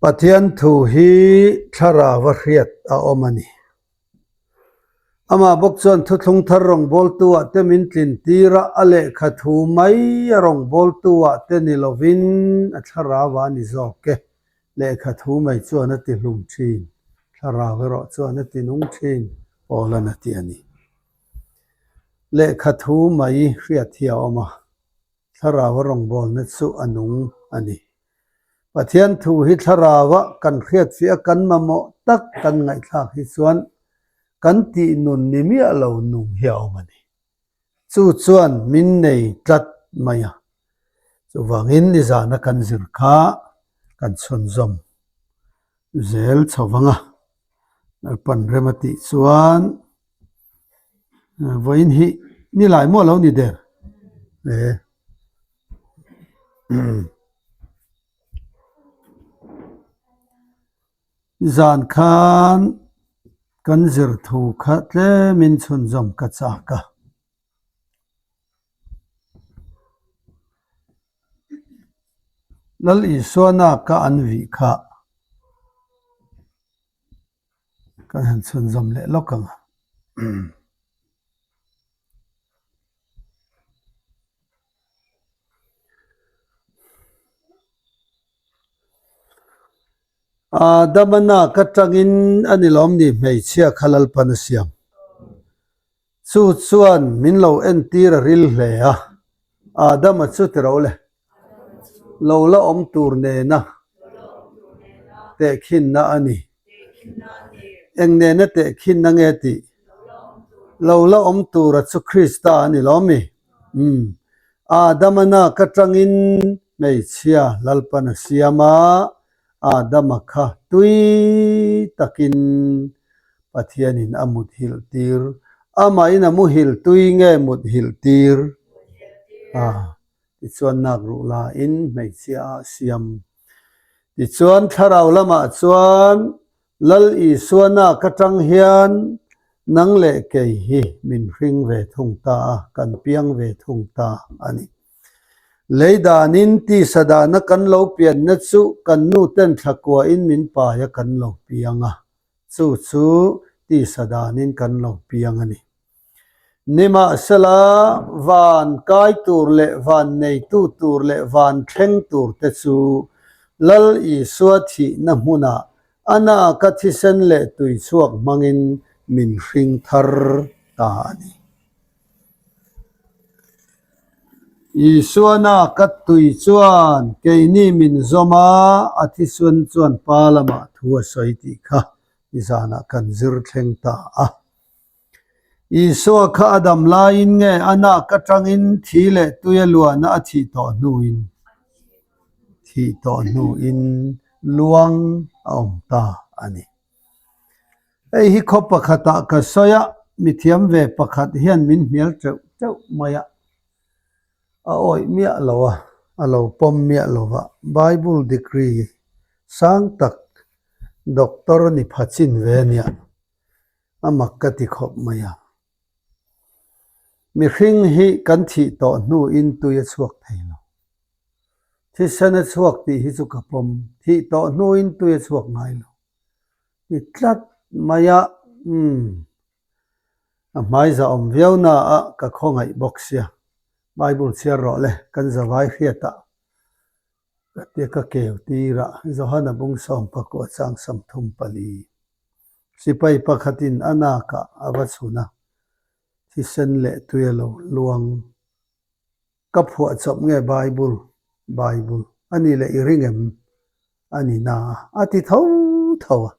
Pathian thu hi thlarau a hriat a awm a ni. Amah bawk chuan thuthlung thar rawngbawltu ah te min tlin tir a, a lehkha thu mai a rawngbawltu ah te ni lovin a thlarau ah a ni zawk e. Lehkha thu mai chuan a ti hlum thin, thlarau erawh chuan a ti nung thin, Paula'n a ti a ni. Lehkha thu mai hriat hi a awm a, thlarau a rawngbawlna chu a nung a ni. Pathian thu hi thlarau a kan hriatfiah a kan mamawh tak kan ngaihthlak hi chuan kan tih nun ni miah lo nung hi a awm a ni. Chu chuan min nei tlat mai a. Chuvangin nizana kan zir kha kan chhunzawm zel chho vang a. Lalpan rem a tih chuan vawiin hi nilai maw lo ni der e. Zan khan kan zir thu kha tlemin chhunzawm ka chak a. Lal Isuana ka an vih kha kan han chhunzawm leh lawk ang a. Adama nak atangin a ni lawm ni hmeichhia kha Lalpan a siam. Chu chuan min lo entir a ril hle a, Adama chu ti ro le. Lo la awm tur nena tehkhinna a ni. Eng nena tehkhinna nge tih? Lo la awm tura chu Krista a ni lawm mi? Umm. Adama nak atangin hmeichhia Lalpan a siam a, Adama kha tui takin Pathianin a muthilh tir. Amahin a muhil tui nge muthilh tir? A. Tichuan nak ruh lain hmeichhia ah siam. Tichuan thlarau lamah chuan Lal Isua nak atang hian nang leh kei hi min hring ve thung ta a, kan piang ve thung ta a ni. Lei danin tisa dana kan lo pianna chu kan nu ten thlakuain min pai a kan lo piang a, chu chu tisa danin kan lo piang a ni. Nimahsela, van kai tur leh van neitu tur leh van thleng tur te chu Lal Isua thihna hmunah a naka thisen leh tui chhuak hmangin min hring thar ta a ni. Isua naka tui chuan keini min zawm a, a thisen chuan Pa lamah thu a sawi tih kha nizanah kan zir thleng ta a. Isua kha a dam laiin nge a nak atangin thi leh tui a luahna a thih tawh hnuin thih tawh hnuin luang a awm ta a ni. Hei hi khaw pakhatah ka sawi a, mithiam ve pakhat hian min hnial teuh teuh mai a, a awih miah lo a, a lo pawm miah lo va, Bible degree sang tak doctor ni pha chin ve a nia. A mak ka ti khawp mai a. Mihring hi kan thih tawh hnuin tui a chhuak thei lo. Thisen a chhuak tih hi chu ka pawm. Thih tawh hnuin tui a chhuak ngai lo. Ti tlat mai a, umm, a hmaiza awm viau na a ka khawngaih bawk sia. Bible chhiar rawh le, kan zavai hriat ah. Ka tia ka keu tir a, Johana bung sawm pakua chang 34. Sipai pakhatin a nakah a va chhun a, thisen leh tui a lo luang. Ka phuah chawp nge Bible, Bible, a ni leh i ring em? A ni na a, a ti tho tho a.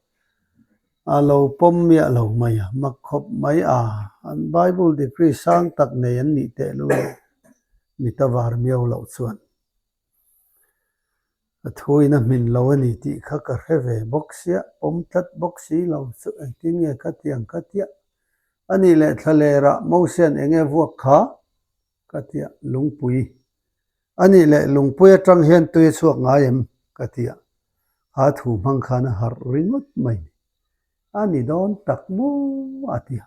A lo pawm miah lo mai a, mak khawp mai a, an Bible degree sang tak nei an nih tehlul lo, mit a var miau loh chuan. A thuin a hmin lo a ni tih kha ka hre ve bawk sia, pawm tlat bawk si lo chu engtin nge ka ti ang ka tia. A nih leh thla lerah Mosian eng nge vuak kha? ka tia, lungpui. A nih leh lungpui atang hian tui a chhuak ngai em? ka tia. Kha thu hmang khan a harh ringawt mai ni. A ni dawn tak maw? a tia.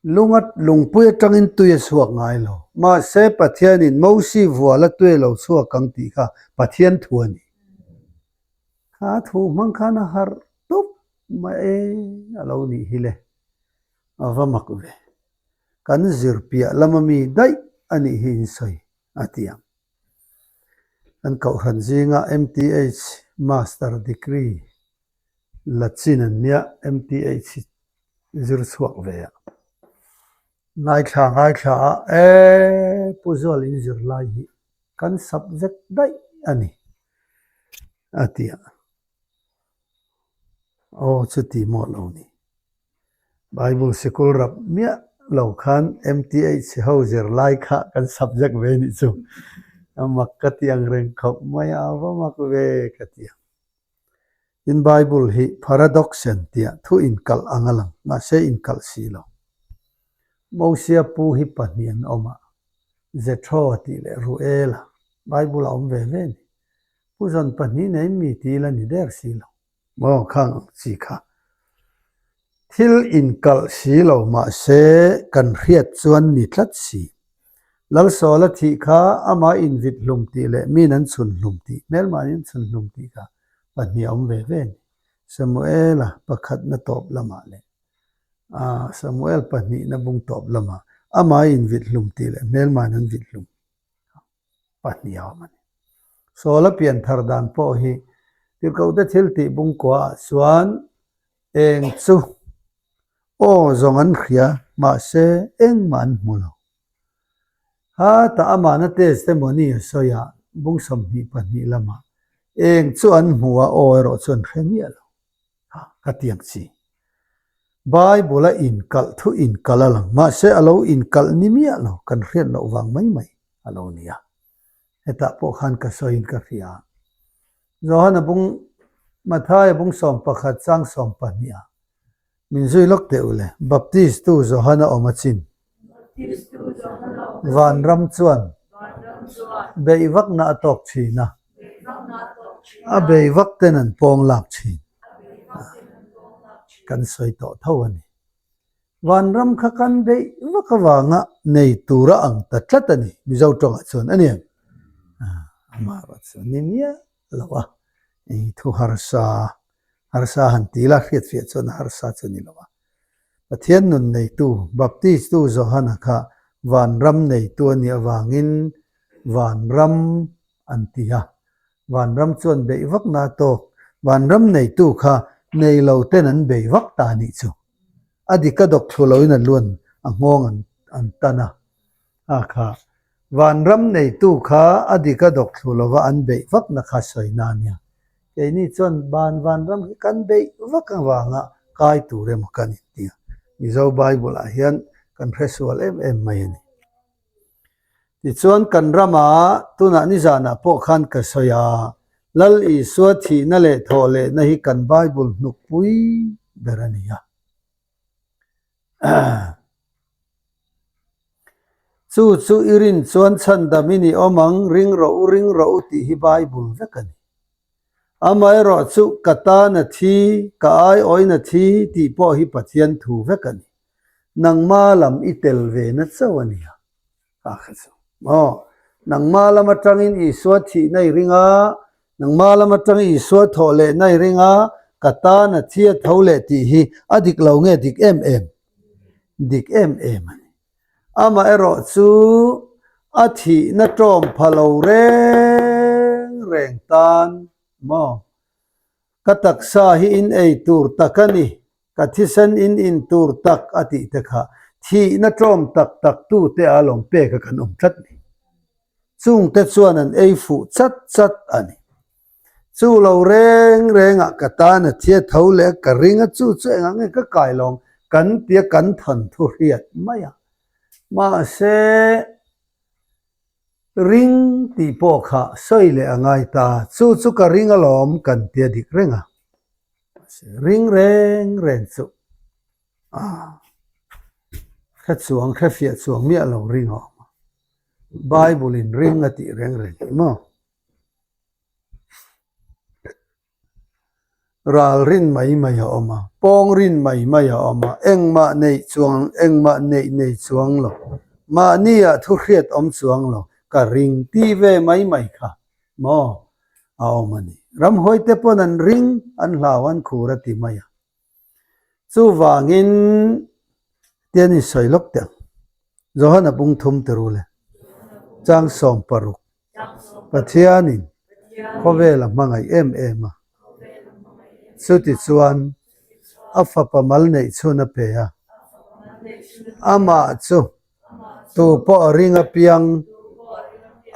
Lunga lungpui atangin tui a chhuak ngai lo. Mahse Pathianin Mosi vuala tui a lo chhuak ang tih kha Pathian thu a ni. Kha thu hmang khan a harh tup mai e a lo nih hi le. A va mak ve. Kan zir piah lama mi daih a nih hi in sawi a ti ang. Kan kohhran zinga MTH Master Degree la chin an nia MTH hi zir chhuak ve a. Ngaithla ngaithla a e Pu Zual in zir lai hi kan subject daih a ni a ti a. Aw chuti maw lo ni. Bible sikul rap miah lo khan MTH ho zir lai kha kan subject ve nih chu a mak ka ti ang reng khawp mai a, a va mak ve ka ti ang. Tin Bible hi paradox-en tia thu inkalh ang a lang, mahse inkalh si lo. Mosia pu hi pahnih an awm a, Jethro tih leh Ruela, Bible a awm ve ve a ni. Pu zawn pahnih nei mi ti ila ni der si lo. Maw khang ang chi kha. Thil inkalh si lo mahse kan hriat chuan ni tlat si. Lalsawla thih kha amah invit hlum tih leh min an chhun hlum tih, hmelmahni an chhun hlum tih kha pahnih a awm ve ve a ni. Samuela pakhatna tawp lamah leh Samuel pahnihna bung tawp lamah amah invit hlum tih leh hmelmahni an vit hlum. pahnih a awm a ni. Sawl a pian thar dan pawh hi Tirhkohte thil tih bungkua ah chuan eng chu aw zawng an hria mahse engmah an hmu lo. Ha tah amahna testimony a sawi a bung 22 lamah eng chu an hmu a aw erawh chu an hre miah lo. Ha ka ti ang chi. Bible a inkalh thu inkalh a lang mahse a lo inkalh ni miah lo kan hriat loh vang mai mai a lo ni a. Hetah pawh khan ka sawiin ka hria. Johana bung Mathaia bung 11 chang 12 ah min zui lawk teh u le, Baptist tu Johana awm a chin. Vanram chuan beih vakna a tawk thin a, a bei vak ten an pawng lak thin. Kan sawi tawh tho a ni. Vanram kha kan beih vak avanga nei tura ang ta tlat a ni, Mizo tawngah chuan a ni em? Amaherawh chu ni miah lo a, thu harsa harsa han ti la hriatfiah chuan a harsa chu a ni lo a. Pathian nun neitu, Baptistu Johana kha vanram neitu a nih avangin vanram an ti a. Vanram chuan beih vakna a tawk. Vanram neitu kha nei lo ten an bei vak ta a nih chu. A dik a dawk thlu loin a luan a nghawng an tan a. A kha Vanram neitu kha a dik a dawk thlu lova an beih vakna kha sawina a nia. Keini chuan ban vanram hi kan beih vak avanga kai tur emaw kan inti a. Mizo Bible ah hian kan hre sual em em mai a ni. Tichuan kan rama tunah nizanah pawh khan ka sawi a, Lal Isua thihna leh thawh lehna hi kan Bible hnukpui ber a ni a. Chu chu i rin chuan chhandam i ni awm ang, ring rawh u, ring rawh u tih hi Bible vek a ni. Amaherawh chu ka tan a thi, ka aiawin a thi tih pawh hi Pathian thu vek a ni. Nangma lam i tel ve na chauh a nia. Ka kha chu maw? Nangma lam atangin Isua thihna i ring a, nangma lam atangin Isua thawh lehna i ring a, ka tan a thi a tho leh tih hi a dik lo nge dik em em? Dik em em a ni. Amaherawh chu a thihna tawm pha lo reng reng tan maw? Ka taksa hi in ei tur tak a ni. Ka thisen in in tur tak a tih te kha thihna tlawm tak tak tu te a lawm pek a kan awm tlat ni. Chung te chuan an ei fuh chat chat a ni. Chu lo reng reng ah ka tan a thia tho leh a ka ring a chu chu engah nge ka kai lawng kan tia kan than thu hriat mai a. Mahse ring tih pawh kha sawi leh a ngai ta chu chu ka ring alawm kan tia dik reng a. Ring reng reng chu ah hre chuang hre fiah chuang miah lo ring a awm a, Bible in ring a tih reng reng hi maw? Ral rin mai mai a awm a, pawng rin mai mai a awm a, engmah neih chuang, engmah neih nei chuang lo, mahni ah thu hriat awm chuang lo, ka ring ti ve mai mai kha maw a awm a ni. Ramhuai te pawn an ring, an hlau, an khur a ti mai a. Chuvangin tian in sawi lawk teh ang. Johana bung thum ti ru le. Chang 16. Pathianin khawvel a hmangaih em em a. Chutichuan a fapa mal neih chhun a pe a. Amah chu tu pawh a ring apiang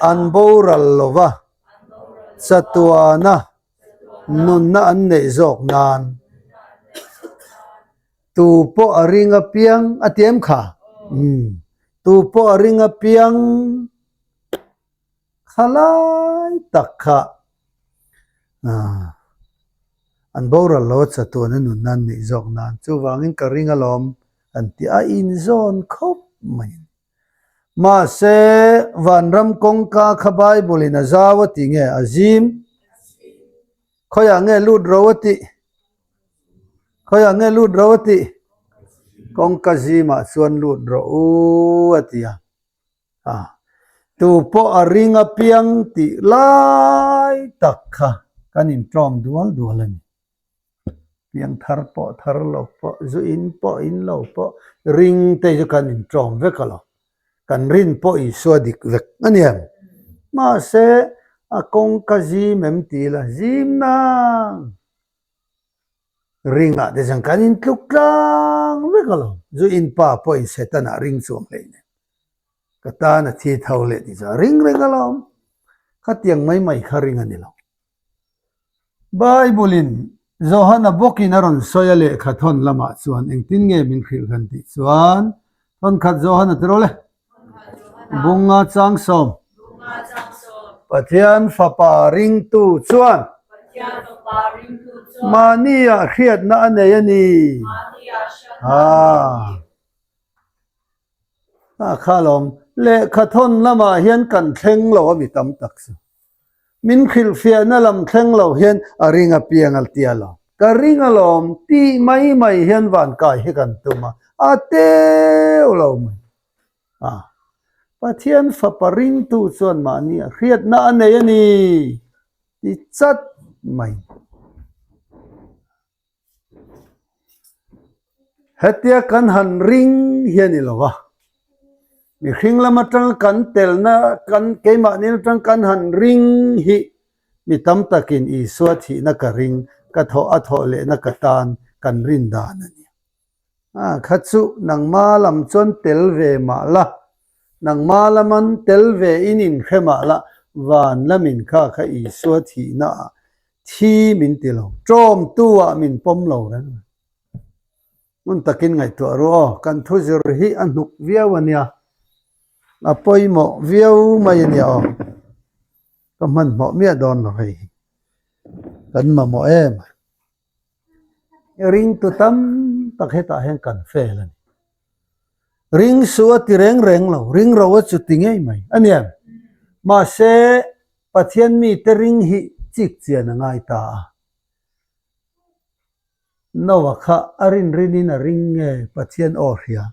an boral lo va, chatuana nunna an neih zawk nan tu pawh a ring apiang a ti em kha? Umm tu pawh a ring apiang kha lai tak kha an boral lo a chatuan a nunna an neih zawk nan chuvangin ka ring alawm an ti a inzawn khawp mai a ni. Mahse, vanram kawngka kha Bible in a zau a ti nge? A zim. Khawiah nge lut ro a tih? Khawiah nge lut ro a tih? Kawngka zimah chuan lut rawh u a ti a. A, tu pawh a ring apiang tih lai tak kha kan inṭawm dual dual a ni. Piang thar pawh thar lo pawh, zu in pawh in lo pawh, ring te chu kan inṭawm vek alawm. Kan rin pawh Isua dik vek a ni em? Mahse, a kawngka zim em ti ila, zim nang! Ringah te chuan kan intluk tlang vek alawm. Zu in pa pawhin Setana ring chuang hlei nen. Ka tan a thi tho leh ti chuan a ring reng alawm. Khatiang mai mai kha ring a ni lo. Bible-in Johana bawkin a rawn sawi a lehkha thawn lamah chuan engtin nge min hrilh kan tih chuan thawnkhat Johana ti rawh le. Bunga chang sawm. Pathian Fapa ringtu chuan mahnia hriatna a nei a ni. Haa. A kha lawm. Lehkha thawn lamah hian kan thleng lo a mi tam tak chu. Min hrilhfiahna lam thleng lo hian a ring a piang a tia lo. Ka ring alawm tih mai mai hian van kai hi kan tum a, a teuh lo mai. A, Pathian fapa ringtu chuan mahni a hriatna a nei a ni ti chat mai. Hetia kan han ring hi a ni lo va, mihring lam atanga kan telna kan keimahni atang kan han ring hi mi tam takin Isua thihna ka ring, ka thawh a thawh lehna ka tan kan rin dan a ni. A kha chu nangma lam chuan tel ve mah la, nangma laman tel ve in inhre mah la, van lamin kha kha Isua thihna ah Thi min ti lo, ṭawmtu ah min pawm lo reng reng. Hmun takin ngaihtuah ru aw, kan thu zir hi a hnuk viau a nia, a pawimawh viau mai a nia aw. Ka hmanhmawh miah dawn lo hei hi, kan mamawh em a. Ringtu tam tak hetah hian kan fail a ni. Ring suh a ti reng reng lo, ring ro a chu ti ngei mai a nia. Mahse, Pathian mite ring hi chik chian a ngai ta a. Noah kha a rin rinin a ring nge Pathian aw hria?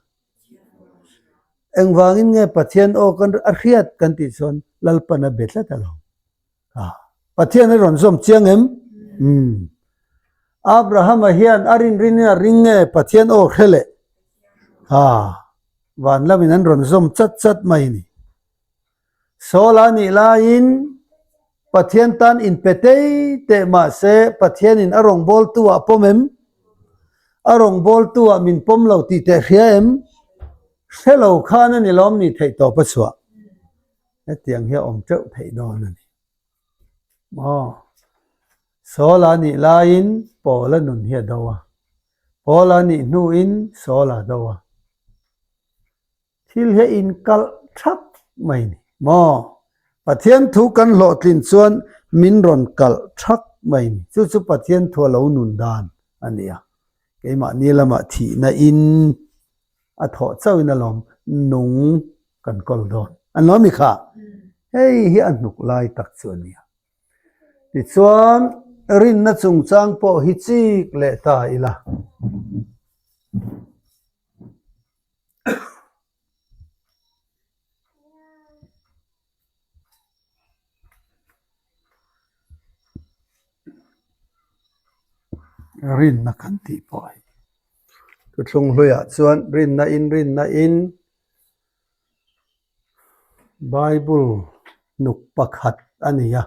Engvangin nge Pathian aw kan a hriat kan tih chuan Lalpan a be tlat alawm. A, Pathian a rawn zawm chiang em? Umm. Abrahama hian a rin rinin a ring nge Pathian aw hre leh? A, van lamin an rawn zawm chat chat mai a ni. Saul-a nih laiin Pathian tan inpe tei teh mahse Pathianin a rawngbawltu ah pawm em? A rawngbawltu ah min pawm lo tih teh hria em? Hre lo khan a ni lawm ni theih tawp a chhuah. Hetiang hi a awm teuh theih dawn a ni. Maw? Saul-a nih laiin Paul-a nun hi a do a. Paul-a nih hnuin Saul-a do a. Thil hi a inkalh thap mai a ni. Maw? Pathian thu kan hlawhtlin chuan min rawn kalh thak mai a ni. Chu chu Pathian thu a lo nun dan a ni a. Keimahni lamah thihna in a thawh chauhin alawm nung kan kawl dawn. An lo mi kha? Hei hi a hnuk lai tak chu a nia. Tichuan. Rinna chungchang pawh hi chik leh ta ila. Rinna kan tih pawh hi thuthlung hluiah chuan rinna in rinna in Bible hnuk pakhat a ni a,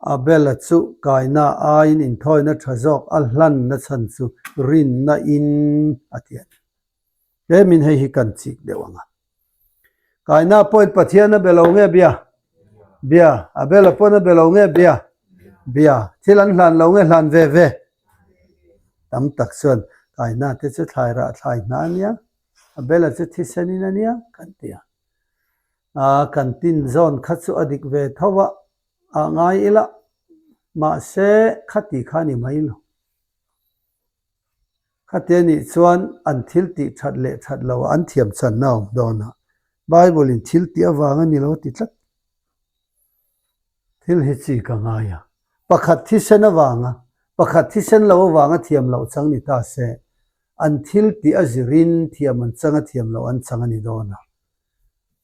Abel-a chu kaina aiin inthawina tha zawk a hlanna chhan chu rinna in a ti a ni. Tlemin hei hi kan chik deuh ang a. Kaina pawhin Pathian a be lo nge bia? Bia. Abel-a pawn a be lo nge bia? Bia. Thil an hlan lo nge hlan ve ve? Tam tak chuan Kaina te chu thlai rah thlai hna a nia, Abel-a chu thisen in a nia kan ti a. A kan tin zawn kha chu a dik ve tho a, a ngai ila, mahse khati kha a ni mai lo. Khati a nih chuan an thil tih that leh that lo ah an thiam channa a awm dawn a, Bible in thil tih avang a ni lo ti tlat. Thil hi chi ka ngai a, pakhat thisen avanga, pakhat thisen lo avanga thiam loh chang ni ta se, an thil tih a zirin thiam an chang a thiam loh an chang a ni dawn a.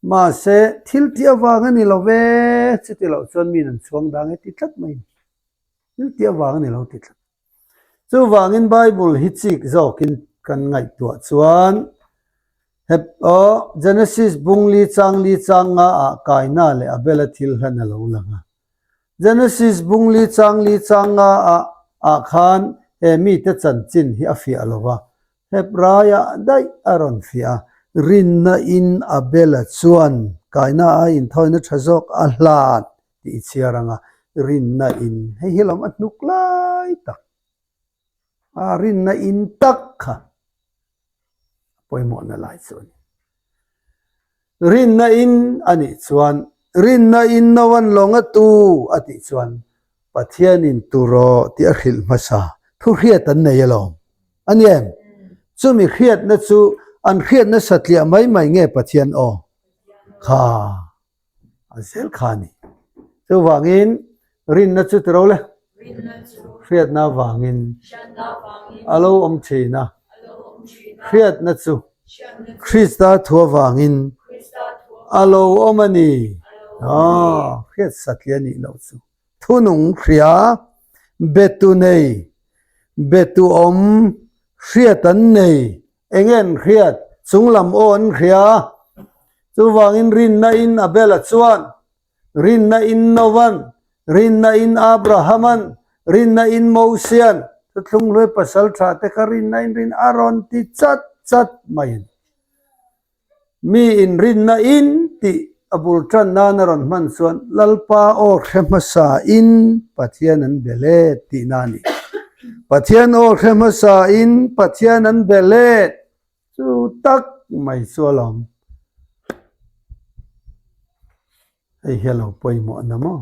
Mahse, thil tih avang a ni lo ve, chuti loh chuan min an chhuang dang e ti tlat mai a ni. Thil tih avang a ni lo ti tlat. Chuvangin Bible hi chik zawkin kan ngaihtuah chuan Heb aw Genesis bungli changli chang nga ah Kaina leh Abela thil hlan a lo lang a. Genesis bungli changli chang nga ah ah khan he mite chanchin hi a fiah lo va, Hebraiah daih a rawn fiah a. Rinna in Abela chuan Kaina ai inthawina tha zawk a hlan tih i chhiar ang a, rinna in hei hi lam a hnuk lai tak a rinna in tak kha a pawimawhna lai chu a ni. Rinna in a nih chuan rinna in Noa'n lawng a tu a tih chuan Pathianin tu rawh tih a hrilh hmasa thu hriat an nei alawm a ni em? Chumi hriatna chu an hriatna satliah mai mai nge Pathian aw kha? A zel kha a ni. Chuvangin rinna chu tiro le? Hriatna avangin a lo awm thin a. Hriatna chu Krista thu avangin a lo awm a ni. Aw, hriat satliah a nih loh chu. Thunung hria, betu nei, betu awm, hriat an nei. Eng nge an hriat? Chunglam aw an hria. Chuvangin rinna in Abela chuan, rinna in Novan, rinna in Abrahaman, rinna in Mosian, thuthlung hlui pasal tha te kha rinna in rin a rawn ti chat chat mai a ni. Mi in rinna in tih a bul tan nan a rawn hman chuan Lalpa aw hre hmasa in Pathian an be let tihna a ni. Pathian aw hre hmasa in Pathian an be let chu tak mai chu a lawm. Hei hi a lo pawimawh na maw?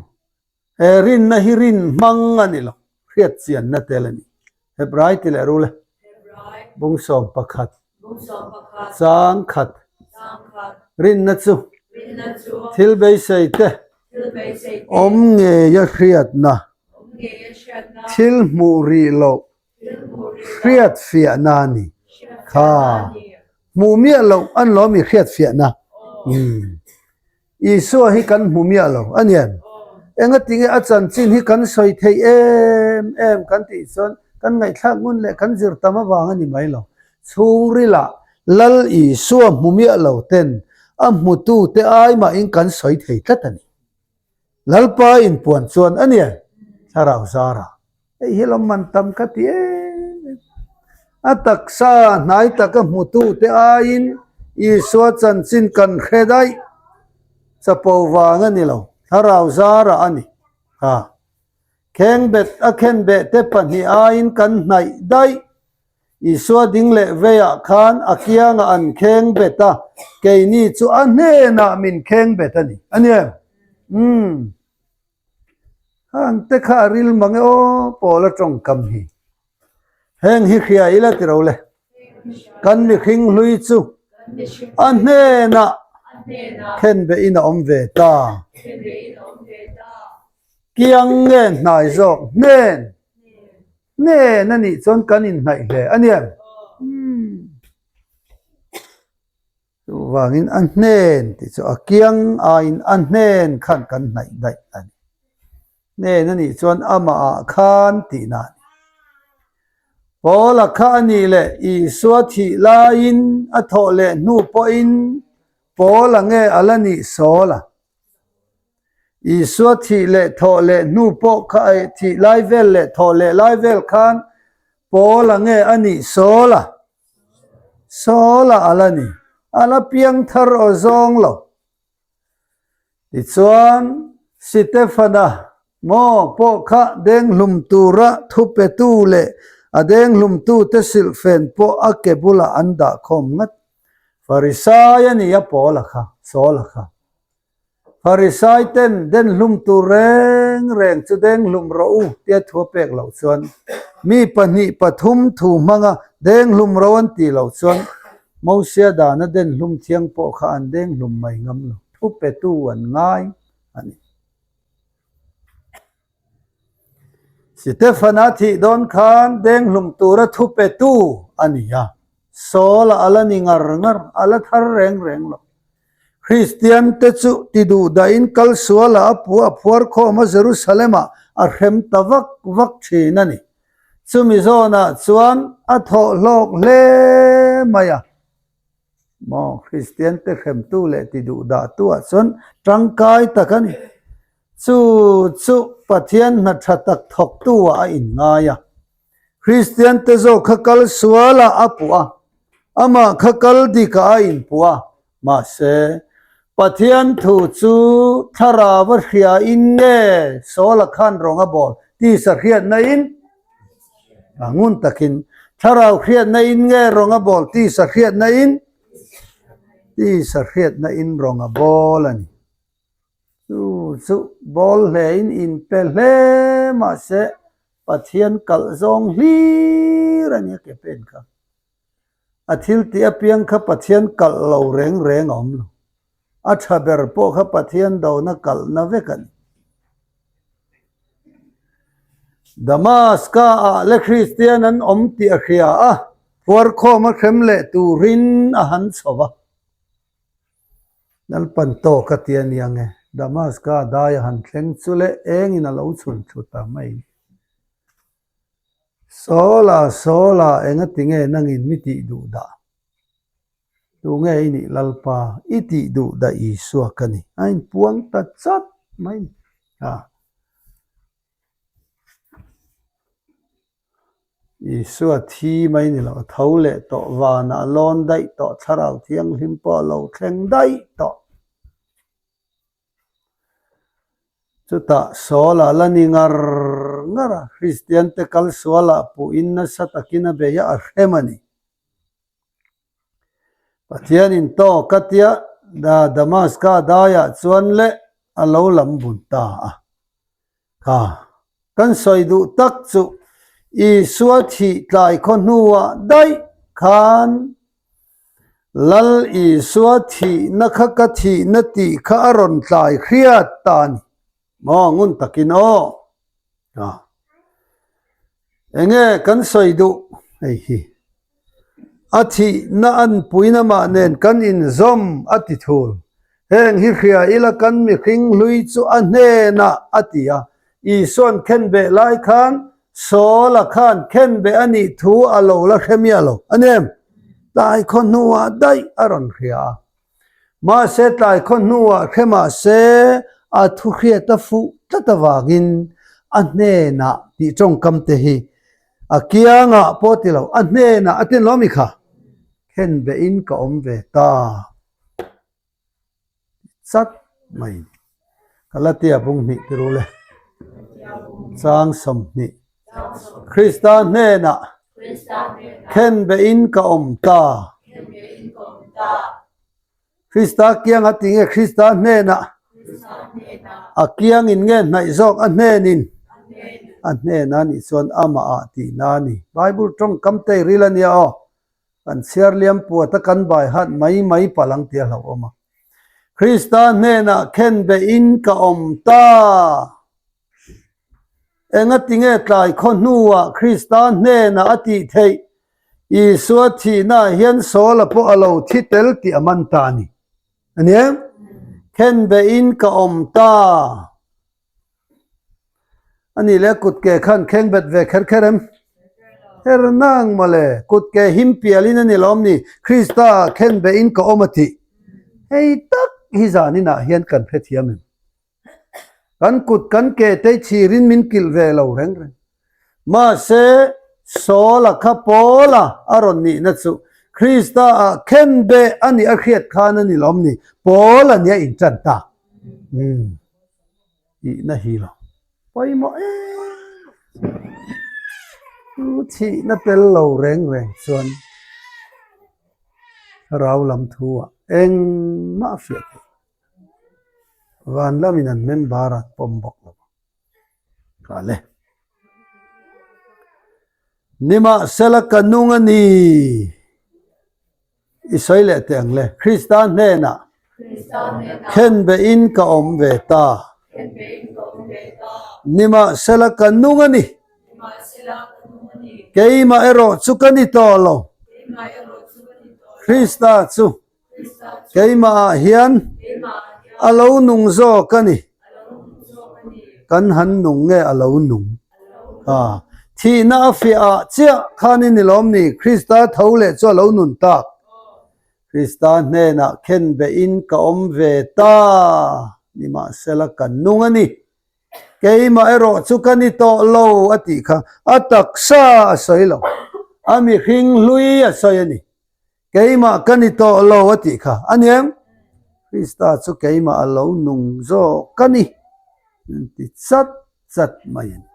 He rinna hi rin hmang a ni lo, hriat chianna tel a ni. Hebrai ti leh rul e. Bungsawm pakhat, chang khat, rinna chu thil beisei te awm ngeia hriatna, thil hmuh rih loh hriat fiahna a ni. Kha hmuh miah loh an lo mi hriat fiahna. Isua hi kan hmu miah lo a nian. Engatinge a chanchin hi kan sawi theih em em kan tih chuan kan ngaihthlak ngun leh kan zir tam avang a ni mai lo. Chhungrilah Lal Isua hmu miah lo ten a hmutute ai mahin kan sawi thei tlat a ni. Lalpa inpuan chuan a nia, thlarau zara. Hei hi lo man tam ka ti em em. A taksa hnai taka hmutute aiin Isua chanchin kan hre daih. Chapo vang a ni lo, thlarau zara a ni. Ha. Khengbet a khenbeh te pahnih aiin kan hnaih daih. Isua ding leh veiah khan a kiangah an kheng bet a, keini chu a hnenah min kheng bet a ni. A ni em? Umm. Hang te kha a ril mang e aw, Paul a tawngkam hi. Heng hi hria ila ti ro le. Kan mihring hlui chu a hnenah khen behin a awm ve ta. Kiang nge hnai zawk hnen? Hnen a nih chuan kan inhnaih hle a nia. Umm. Chuvangin a hnen tih chu a kiang aiin a hnen khan kan hnaih daih a ni. Hnen a nih chuan amahah khan tihna a ni. Paula kha a nih leh Isua thih laiin a thawh leh hnu pawhin Paula nge a la nih Saula? Isua thih leh thawh leh hnu pawh kha thih lai vel leh thawh leh lai vel khan Paula nge a nih Saula? Saula a la ni. A la piang thar aw zawng lo. Tichuan, Sitefana maw pawh kha denghlum tura thupetu leh a denghlumtute silhfen pawh a ke bulah an dah khawm ngat. Farisai a ni a Paula kha, Saula kha. Farisai ten denhlum tur reng reng chu denghlum rawh u tia thu a pek loh chuan mi pahnih pathum thu hmanga denghlum ro an tih loh chuan Mosia dana denhlum thiang pawh kha an denghlum mai ngam lo, thu petu an ngai a ni. Sitefana thih dawn khan denghlum tura thu petu a ni a, Saul-a a la ni ngar ngar, a la thar reng reng lo. Kristiante chu ti duh dahin kal sualah a pu a phuar khawm a Jerusalem-ah a hrem ta vak vak thin a ni. Chumi zawnah chuan a thawh hlawk hle mai a. Maw Kristiante hremtu leh ti duh dahtuah chuan tangkai tak a ni. Chu chu Pathian hna tha tak thawktu-ah a inngai a. Kristiante zawk kha kal sualah a puh a, amah kha kal dikah a inpuh a. Mahse, Pathian thu chu thlarau a hriain nge Saula khan rawng a bawl tisa hriatna in? A ngun takin, thlarau hriatna in nge rawng a bawl tisa hriatna in? Tisa hriatna in rawng a bawl a ni. Chu chu bawl hlein inpe hle mahse Pathian kalh zawng hlir a nia ke pen kha. A thil tih apiang kha Pathian kalh lo reng reng a awm lo. A tha ber pawh kha Pathian dona kalhna vek a ni. Damaska ah le Kristian an awm tih a hria a, phuarkhawm a hrem leh turin a han chho va. Lalpan tawk a ti a nia nge, Damaska dai a han thleng chu leh engin a lo chhun thlu ta mai ni. Saula, Saula, engati nge nangin mi tih duh dah? Tunge i nih Lalpa, i tih duh dah Isua ka ni. A inpuang ta chat mai ni. Ha. Isua thi mai ni lo, a tho leh tawh, vanah a lawn daih tawh, thlarau thianghlim pawh a lo thleng daih tawh. Chutah Saul-a la ni ngar ngar a, Kristiante kal sualah puhin nasa takin a bei a, a hrem a ni. Pathianin tawk a tia Damaska daiah chuan leh a lo lam bun ta a. Kha kan sawi duh tak chu Isua thih tlai khaw hnuah daih khan Lal Isua thihna kha ka thihna tih kha a rawn tlai hriat ta a ni. Maw ngun takin aw. Kha enge kan sawi duh hei hi. A thihna anpuina mah nen kan inzawm a ti thul. Heng hi hria ila kan mihring hlui chu a hnenah a ti a. Isua'n khenbeh lai khan Saula khan khenbeh a nih thu a lo la hre miah lo a ni em? Tlai khaw hnuah daih a rawn hria a. Mahse tlai khaw hnuah hre mahse a thu hriat a fuh tlat avangin a hnenah tih tawngkam te hi A kiangah pawh ti lo, a hnenah a tin lo mi kha? Khen behin ka awm ve ta chat mai ni. Galatia bung hnih ti ru le. Chang 20. Krista hnenah khen behin ka awm ta. Krista kiang a ti nge Krista hnenah a kiangin nge hnaih zawk a hnenin a hnena nih chuan amah ah tihna a ni. Bible tawngkam te ril a nia aw. Kan chhiar liam puat a kan bai hat mai mai palh ang tih a hlauhawm a. Krista hnenah khenbehin ka awm ta. Engatinge tlai khaw hnuah Krista hnenah a tih theih? Isua thihnaah hian Saula pawh a lo thi tel tih a man ta a ni. A ni em? Khenbehin ka awm ta. A nih leh kut ke khan kheng bet ve kher kher em? Her nang mawle, kut ke him pialin a ni lawm ni, Krista khenbehin ka awm a tih. Hei tak hi zaninah hian kan hrethiam em? Kan kut kan ke te chhirin min kilh ve lo reng reng. Mahse, Saula kha Paula a rawn nihna chu Krista ah khenbeh a nih a hriat khan a ni lawm ni, Paul a nia intan tak. Umm. Tihna hi lo pawimawh em chu thihna tel lo reng reng chuan thlarau lam thu ah engmah a fiah theih lo. Van lamin an member an pawm bawk lo ang. Kale. Nimahsela ka nung a ni. I sawi leh teh ang le. Krista hnenah khenbehin ka awm ve ta. Nimahsela ka nung a ni. Keimah erawh chu ka ni tawh lo. Krista chu keimahah hian a lo nung zawk a ni. Kan han nung nge a lo nung? A, thihna a fiah ah chiah khan i ni lawm ni? Krista tho leh chu a lo nun tak. Krista hnenah khenbehin ka awm ve ta, nimahsela ka nung a ni. Keimah erawh chu ka ni tawh lo a tih kha a taksa a sawi lo, a mihring hlui a sawi a ni. Keimah ka ni tawh lo a tih kha a ni em? Krista chu keimah a lo nung zawk a ni an ti chat chat mai a ni.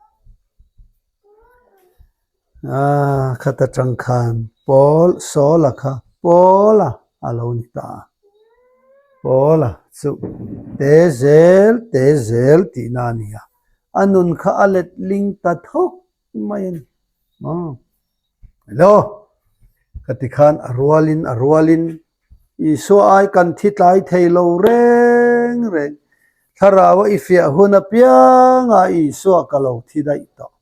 Ah, khat atang khan Paul, Saula kha Paula a lo ni ta a. Paula chu te zel te zel tihna a ni a, a nun kha a letling ta thawk mai a ni. Aw. Hello! Ka ti khan a rualin a rualin Isua ai kan thi tlai thei lo reng reng. Thlarau a i fiah hun apiangah Isua ka lo thi daih tawh.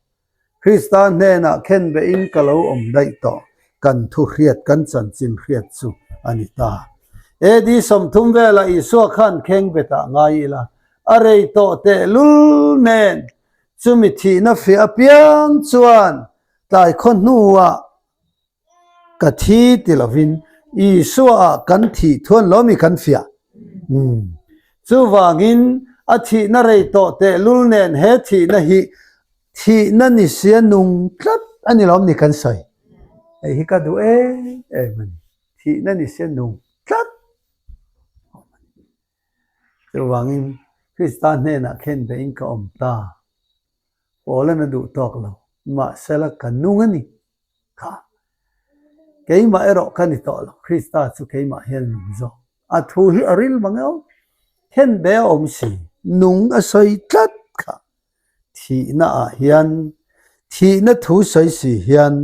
Krista hnenah khenbehin ka lo awm daih tawh. Kan thu hriat kan chanchin hriat chu a ni ta. AD 30 velah Isua khan khengbetah ngai ila a rei tawh tehlul nen chumi thihna fiah apiang chuan Tlai khaw hnuah ka thi ti lovin Isua-ah kan thih thuan lo mi kan fiah. Umm. Chuvangin a thihna rei tawh tehlul nen he thihna hi thihna ni sia nung tlat a ni lawm ni kan sawi. Hei hi ka duh em em a ni. Thihna ni sia nung tlat a awm a ni. Chuvangin Krista hnenah khenbehin ka awm ta. Paul-an a duh tawk lo, mahsela ka nung a ni kha. Keimah erawh ka ni tawh lo, Krista chu keimah hian nung zawk. A thu hi a ril mang eo, khenbe a awm si, nung a sawi tlat kha. Thihna ah hian, thihna thu sawi si hian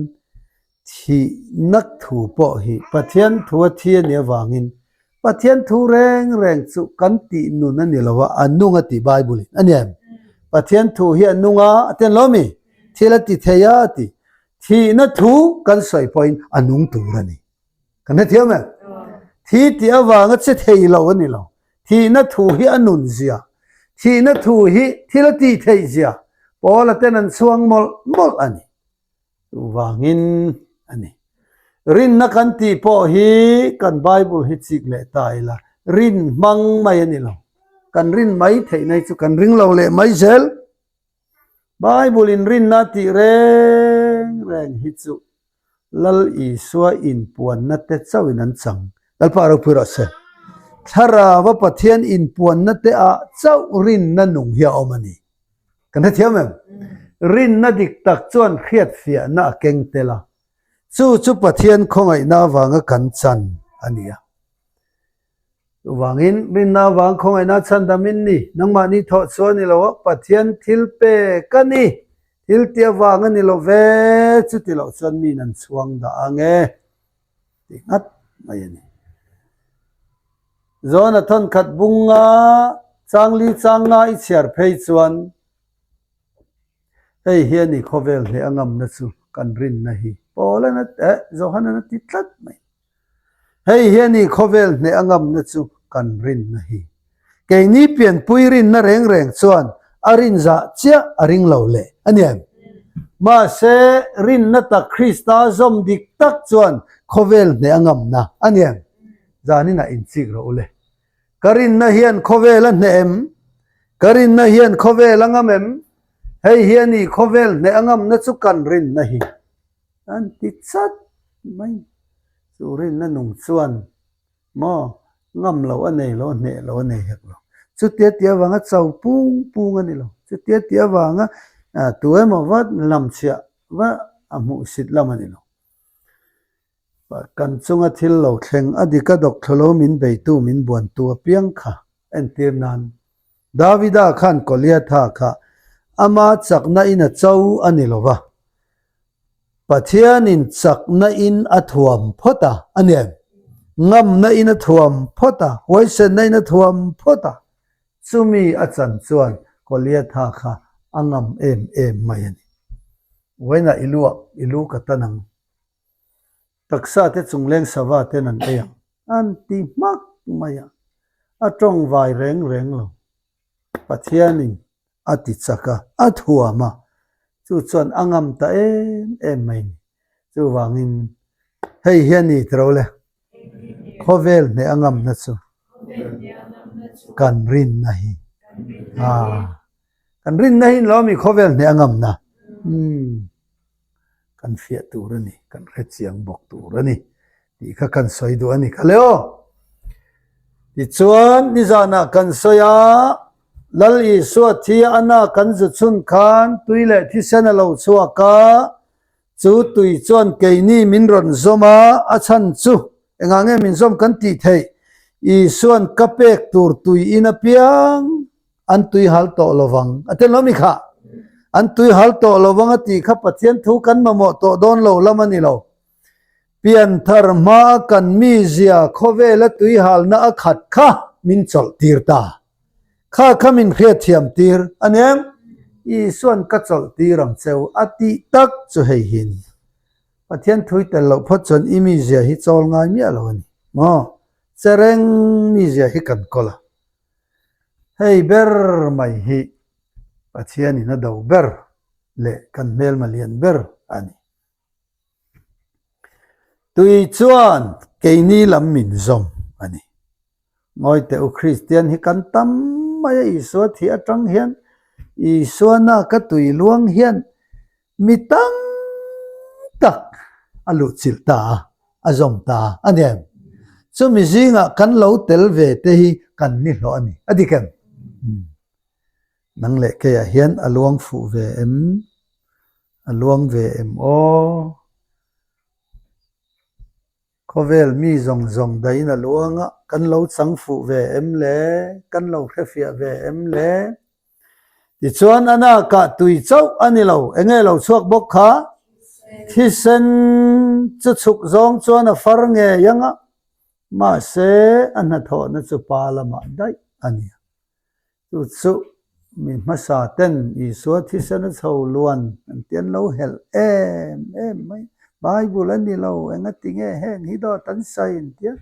Thihnak thu pawh hi Pathian thu a thi a nih avangin Pathian thu reng reng chu kan tih nun a ni lo a, a nung a tih Bible in a ni em? Pathian thu hi a nung a, a ti an lo mi? Thil a ti thei a a ti. Thihna thu kan sawi pawhin a nung tur a ni. Kan hrethiam em? Thi tih avanga che thei lo a ni lo. Thihna thu hi a nun zia. Thihna thu hi thil a tih theih zia. Paula ten an chhuang mawlh mawlh a ni. Chuvangin a ni. Rinna kan tih pawh hi kan Bible hi chik leh ta ila, rin hmang mai a ni lo. Kan rin mai theihna hi chu kan ring lo leh mai zel. Bible in rinna tih reng reng hi chu Lal Isua inpuanna te chauhin an chang. Lalpa ropui rawh se. Thlarava Pathian inpuanna te ah chauh rinna nung hi a awm a ni. Kan hrethiam em? Rinna dik tak chuan hriatfiahna a keng tel a, chu chu Pathian khawngaihna avanga kan chan a ni a. Chuvangin, rinna avang khawngaihna chhandamin ni, nangmahni thawh chu a ni lo a, Pathian thil pek a ni, thil ti avang a ni lo ve, chuti loh chuan miin an chhuang dah ang e, ti nghat mai a ni. Zawna thawnkhat bunga changli changa i chhiar phei chuan. Hei hi a ni khawvel hneh a ngamna chu kan rinna hi. Paula'n a eh Johana'n a ti tlat mai. Hei hi a ni khawvel hneh a ngamna chu kan rinna hi. Keini pianpui rinna reng reng chuan a rin zah chiah a ring lo leh a ni em? Mahse, rinna tak Krista zawm dik tak chuan khawvel hneh a ngamna a ni em? Zaninah inchik rawh u le. Ka rinna hian khawvel a hneh em? Ka rinna hian khawvel a ngam em? Hei hi a ni khawvel hneh a ngamna chu kan rinna hi an ti chat mai. Chu rinna nung chuan maw ngam lo a nei lo, a hneh lo a nei hek lo. Chutia tih avanga cho pung pung a ni lo. Chutia tih avanga tu emaw va lamchhiah va a hmuhsit lam a ni lo. Kan chunga thil lo thleng a dik a dawk thlulo min beitu min buantu apiang kha entir nan Davida khan Goliatha kha ama chakna in a cho a ni lova, Pathianin chakna in a thuam phawt a, a ni em? Ngamna in a thuam phawt a, huaisenna in a thuam phawt a, chumi a chan chuan Goliatha kha a ngam em em mai a ni. Vawiinah i lu ah i lu ka tan ang. Taksa te chungleng sava ten an ei ang an ti hmak mai a, a tawng vai reng reng lo. Pathianin a ti chak a, a thuam a, chu chuan a ngam ta em em mai ni. Chuvangin hei hi a ni tiro le, khawvel hneh a ngamna chu kan rinna hi. Aa, kan rinna hi ni lo ami khawvel hneh a ngamna? Umm. Kan fiah tur a ni, kan hre chiang bawk tur a ni tih kha kan sawi duh a ni kha le aw. Tichuan, nizanah kan sawi a, Lal Isua thi a na kan zu chhun khan tui leh thisen a lo chhuak a, chu tui chuan keini min rawn zawm a, a chhan chu engah nge min zawm kan tih theih? Isua'n ka pek tur tui in apiang An tui hal tawh lo vang a ti lo mi kha. An tui hal tawh lo vang a tih kha Pathian thu kan mamawh tawh dawn lo lam a ni lo. Pianthar hmaa kan mizia khawvela tui halna a khat kha min chawlh tir ta. Kha kha min hriatthiam tir a ni em? Isuan ka chawlh tir ang cheu a tih tak chu hei hi a ni. Pathian thui tel loh phawt chuan i mizia hi chawl ngai miah lo a ni maw? Chereng mizia hi kan kawl a. Hei ber mai hi Pathianin a do ber leh kan hmelma lian ber a ni. Tui chuan keini lam min zawm a ni. Ngawi teh u Kristian hi kan tam mai a Isua thih atang hian Isua naka tui luang hian Mi tam tak a luhchilh ta a, a zawm ta a ni em? Chumi zingah kan lo tel ve te hi kan ni hlawh a ni. A dik em? Nang leh keiah hian a luang fuh ve em? A luang ve em aw? Khawvel mi zawng zawng dahin a luang a, kan lo chang fuh ve em le? Kan lo hrefiah ve em le? Tichuan a nakah tui chauh a ni lo, enge lo chhuak bawk kha? Thisen chu chhuk zawng chuan a far ngei ang a, mahse a hnathawhna chu pa lamah daih a ni a. Chu chu mi hmasa ten Isua thisen a chho luan an ti an lo helh em em mai. Bible a ni lo, engati nge heng hi dawt an sawi an tia.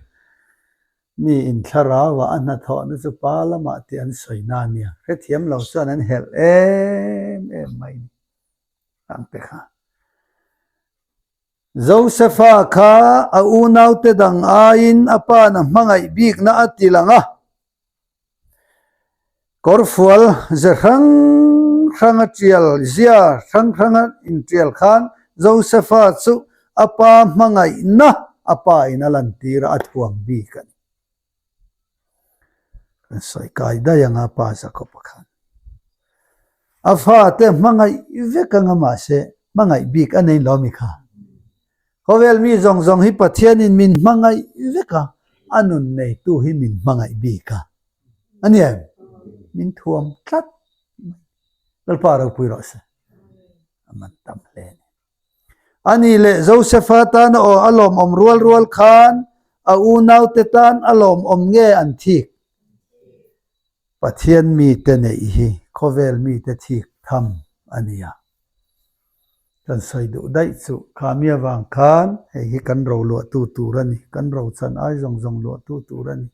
Mi inthlarau ah a hnathawhna chu pa lamah tih an sawi na a nia. Hrethiam lo chuan an helh em em mai ni ang te kha. Josefa kha a unaute dang aiin a pa'n a hmangaih bikna a ti lang a. Kawrfual ze hrang hrang a tial zia hrang hrang a intial khan Josefa chu a pa hmangaihna a pa in a lantir a, a thuam bik a ni. Kan sawi kai daih ang a pa Jakob-a khan. A fate hmangaih vek anga mahse hmangaih bik a nei lo mi kha. Khawvel mi zawng zawng hi Pathianin min hmangaih vek a, a nun neitu hi min hmangaih bik a. A ni em? Min thuam tlat mai. Lalpa ropui rawh se. A man tam hle a ni. A ni leh Josefa tana aw a lawmawm rual rual khan a unaute tan a lawmawm nge an thik? Pathian mite neih hi khawvel mite thik tham a ni a. Kan sawi duh daih chu khami avang khan hei hi kan ro luahtu tur a ni, kan ro chan ai zawng zawng luahtu tur a ni.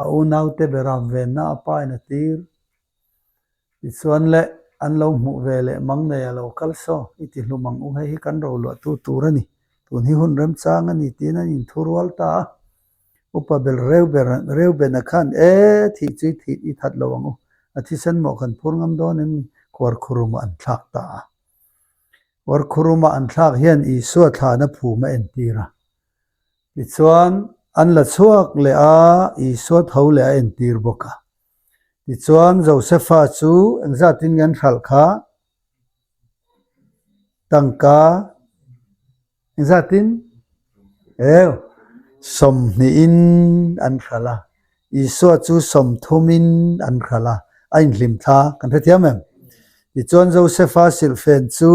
A unaute beram venna a pa in a tir. Tichuan le, an lo hmuh ve leh mang nei a lo kal saw, i ti hlum ang u, hei hi kan ro luahtu tur a ni, tun hi hun remchang a ni tiin an inthurual ta a. Upa bel Reubena khan, E, thih chu i thih i that lo ang u, a thisen mawh kan phur ngam dawn em ni? Khuarkhurumah an thlak ta a. Khuarkhurumah an thlak hian Isua thlahna phum a entir a. Tichuan, an la chhuak leh a, Isua tho leh a entir bawk a. Tichuan, Josefa chu engzatin nge an hralh kha? Tangka Engzatin? Eu, sawmhnihin an hralh a, Isua chu sawmthumin an hralh a, a inhlim thla kan hrethiam em? Tichuan Josefa silhfen chu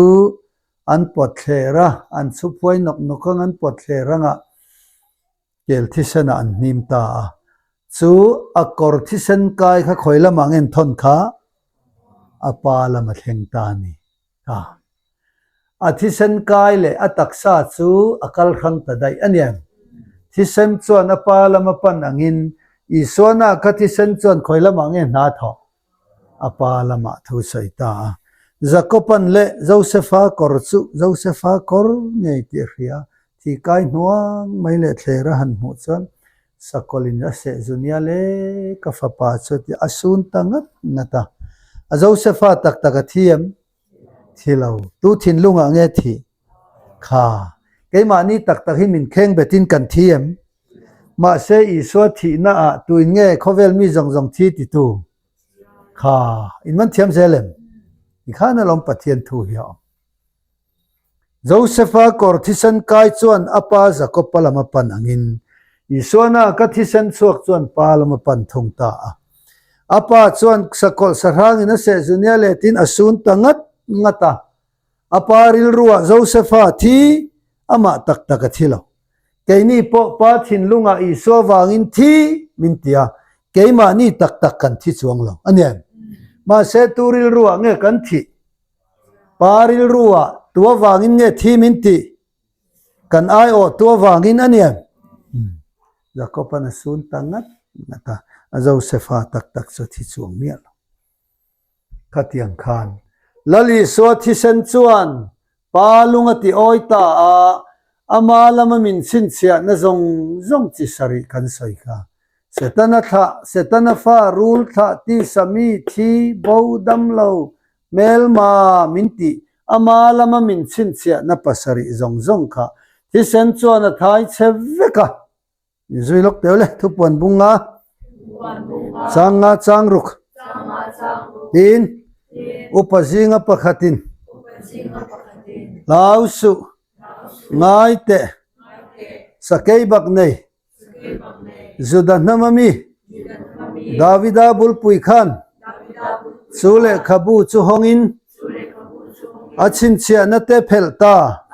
an pawt thler a, an chhuphuai nawk nawk ang an pawt thler anga kel thisenah an hnim ta a. Chu a kawr thisen kai kha khawi lamah nge an thawn kha? A pa lam a thleng ta a ni. Ta. A thisen kai leh a taksa chu a kal hrang ta daih a niang. Thisen chuan a pa lama pan angin Isuana kha thisen chuan khawi lamah nge hna thawh? A pa lamah thu sawi ta a. Jakoban leh Josefa kawr chu Josefa kawr ngei tih a hria. Thi kai hnuang mai leh thler a han hmuh chuan Sakawlin a seh zu nia le ka fapa chu a ti a sun ta ngat ngat a. A Josefa tak tak a thi em? Thi lo. Tu thinlungah nge thih? Kha. Keimahni tak tak hi min kheng betin kan thi em? Mahse Isua thihna ah tuin nge khawvel mi zawng zawng thi titu? Kha. In man thiam zel em? Tikhan alawm Pathian thu hi a awm. Josefa kawr thisen kai chuan a pa Jakob-a lam a pan angin, Isuana ka thisen chhuak chuan pa lam a pan thung ta a. A pa chuan sakawlh sahrangin a seh zu nia letin a sun ta ngat ngat a. A pa rilruah Josefa thi amah tak tak a thi lo. Keini pawh pa thinlungah Isua vangin thi min ti a, keimahni tak tak kan thi chuang lo a nia. Mahse tu rilruah nge kan thih? Pa rilru ah tu avangin nge thi min tih? Kan aiawh tu avangin a nia. Jakob-an a sun ta ngat ngat a, a Josefa tak tak chu thi chuang miah lo. Khatiang khan Lal Isua thisen chuan Pa lung a ti awi ta a, ama lama min chhinchhiahna zawng zawng chi sarih kan sawi kha. Setana thlah, Setana fa, rul thlah, tisa mi, thi, bo, dam lo, hmelma min tih, ama lama min chhinchhiahna pasarih zawng zawng kha thisen chuan a thai chhe vek a. Ni zui lawk teuh le, thupuan bung nga, chang nga chang ruk, tiin upa zinga pakhatin hlau suh, ngai teh, sakei bak nei, Juda hnam a mi Davida bulpui khan chu lehkhabu chu hawngin a chhinchhiahna te phelh ta.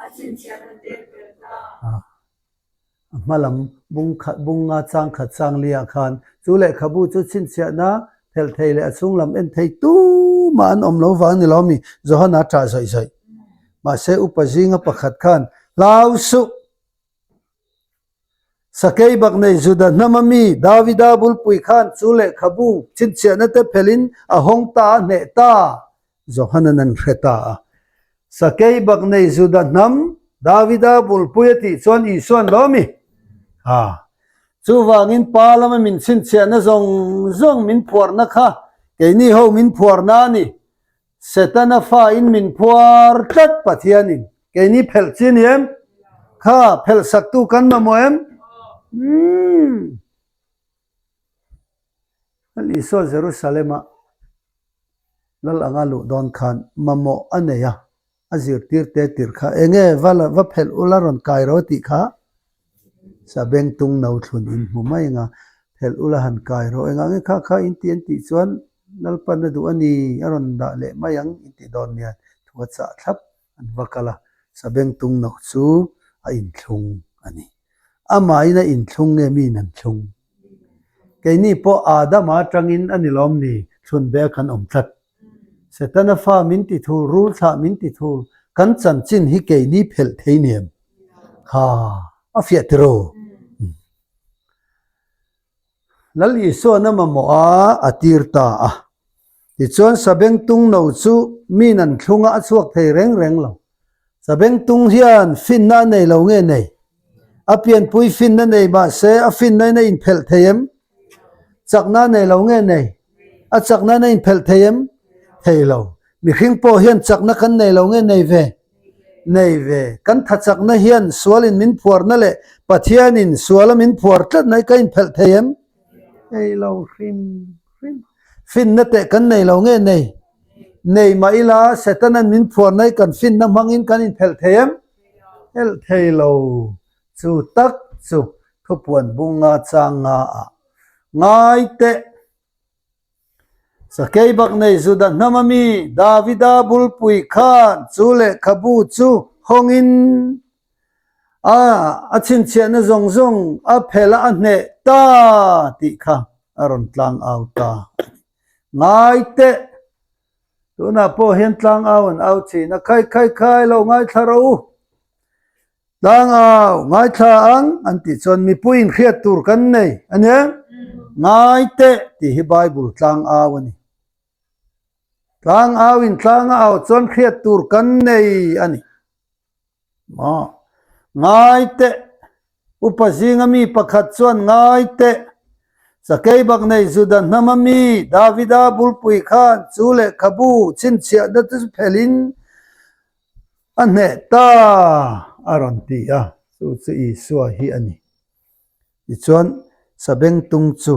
A hma lam bung khat bung nga chang khat chang liah khan chu lehkhabu chu chhinchhiahna phelh thei leh a chhung lam en thei tumah an awm lo vang ni lo mi Johana ṭah zawih zawih. Mahse upa zinga pakhat khan hlau suh! Sakei bak nei Juda hnama mi Davida bulpui khan chu lehkhabu chhinchhiahna te phelhin a hawng ta a hneh ta, Johanan an hre ta a. Sakei bak nei Juda hnam Davida bulpui a tih chuan Isuan lo mi? Ha. Chuvangin pa lama min chhinchhiahna zawng zawng min phuarna kha keini ho min phuarna a ni. Setana fa in min phuar tlat Pathianin keini phelh chi ni em? Kha phelh saktu kan mamawh em? Umm. Lal Isua Jerusalem-a Lal anga luh dawn khan mamawh a nei a, a zirtir te tir kha enge va va phelh ula rawn kai ro tih kha sabengtung no thlun in hmu mai anga phelh ula han kai ro engah nge kha kha in ti an tih chuan Lalpan a duh a ni, a rawn dah leh mai ang i ti dawn nia, thu a chah thlap an va kal a, Sabengtung no chu a inthlung a ni. Amahin a inthlung nge miin an thlung? Keini pawh Adama atangin a ni lawm ni, thlun be a kan awm tlat. Setana fa min ti thul, rul thlah min ti thul. Kan chanchin hi keini phelh thei nem. Kha a fiah tiro. Lal Isuan a mamawh a, a tir ta a. Tichuan Sabengtung no chu min an thlung a, a chhuak thei reng reng lo. Sabengtung hian finna a nei lo nge nei? A pianpui finna nei mah se a finna in a inphelh thei em? Chakna a nei lo nge nei? A chakna in a inphelh thei em? Thei lo. Mihring pawh hian chakna kan nei lo nge nei ve? Nei ve. Kan tha chakna hian sualin min phuarna leh Pathianin suala min phuar tlatna hi ka inphelh thei em? Nei lo hrim hrim. Finna teh kan nei lo nge nei? Nei mah ila Setanan min phuarna hi kan finna hmangin kan inphelh thei em? Phelh thei lo. Chu tak chu thupuan bunga chang nga ah ngai teh. Sakei bak nei Juda hnam a mi Davida bulpui khan chu lehkhabu chu hawngin a a chhinchhiahna zawng zawng a phelh a a hneh ta tih kha a rawn tlang au ta a ni. Ngai teh! Tunah pawh hian tlang au an au thin a, Khai khai khai lo ngaithla rawh u! Tlangau, ngaithla ang an tih chuan mipuiin hriat tur kan nei a nia. Ngai teh tih hi Bible tlangau a ni. Tlangau in tlang a au chuan hriat tur kan nei a ni. Maw? Ngai teh, upa zinga mi pakhat chuan ngai teh, Sakei bak nei Juda hnama mi Davida bulpui khan chu lehkhabu chhinchhiahna te chu phelhin A hneh ta a rawn ti a, chu chu Isua hi a ni. Tichuan, Sabengtung chu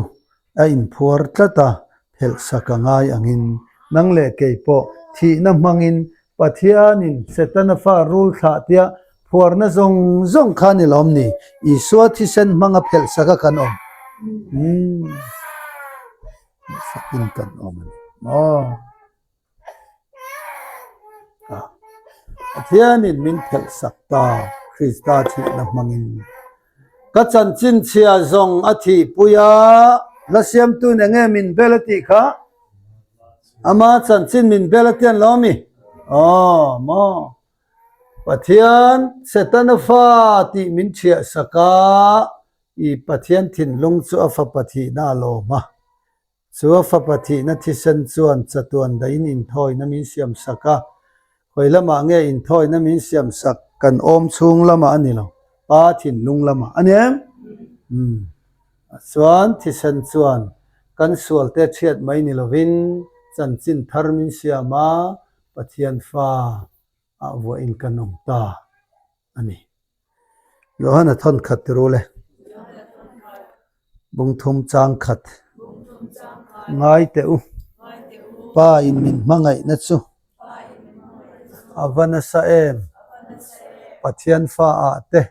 a inphuar tlat a, phelhsak a ngai angin, nang leh kei pawh thihna hmangin Pathianin Setana fa rul thlah tia phuarna zawng zawng kha ni lawm ni? Isua thisen hmanga phelhsak a kan awm. Umm, phelhsakin kan awm a ni maw? Pathianin min phelh sak ta, Krista thihna hmangin. Ka chanchin chhia zawng a thihpui a, hla siamtuin eng nge min bel a tih kha? Ama chanchin min bel a tian lo ami? Aw, maw? Pathian Setana fa tih min chhiah sak a, i Pathian thinlung chu a fapa thihna a lawm a. Chu a fapa thihna thisen chuan chatuan dahin inthawina min siam sak a, khawi lamah nge inthawina min siam sak kan awm chhung lamah a ni lo, pa thinlung lamah a ni em? Umm. Chuan thisen chuan kan sualte thiat mai ni lovin chanchin thar min siam a, Pathian fa ah vuahin kan awm ta a ni. Johana thawn khat ti rul e. Bungthum chang khat. Ngai teh u. Pa in min hmangaihna chu a va nasa em. Pathian fa ah te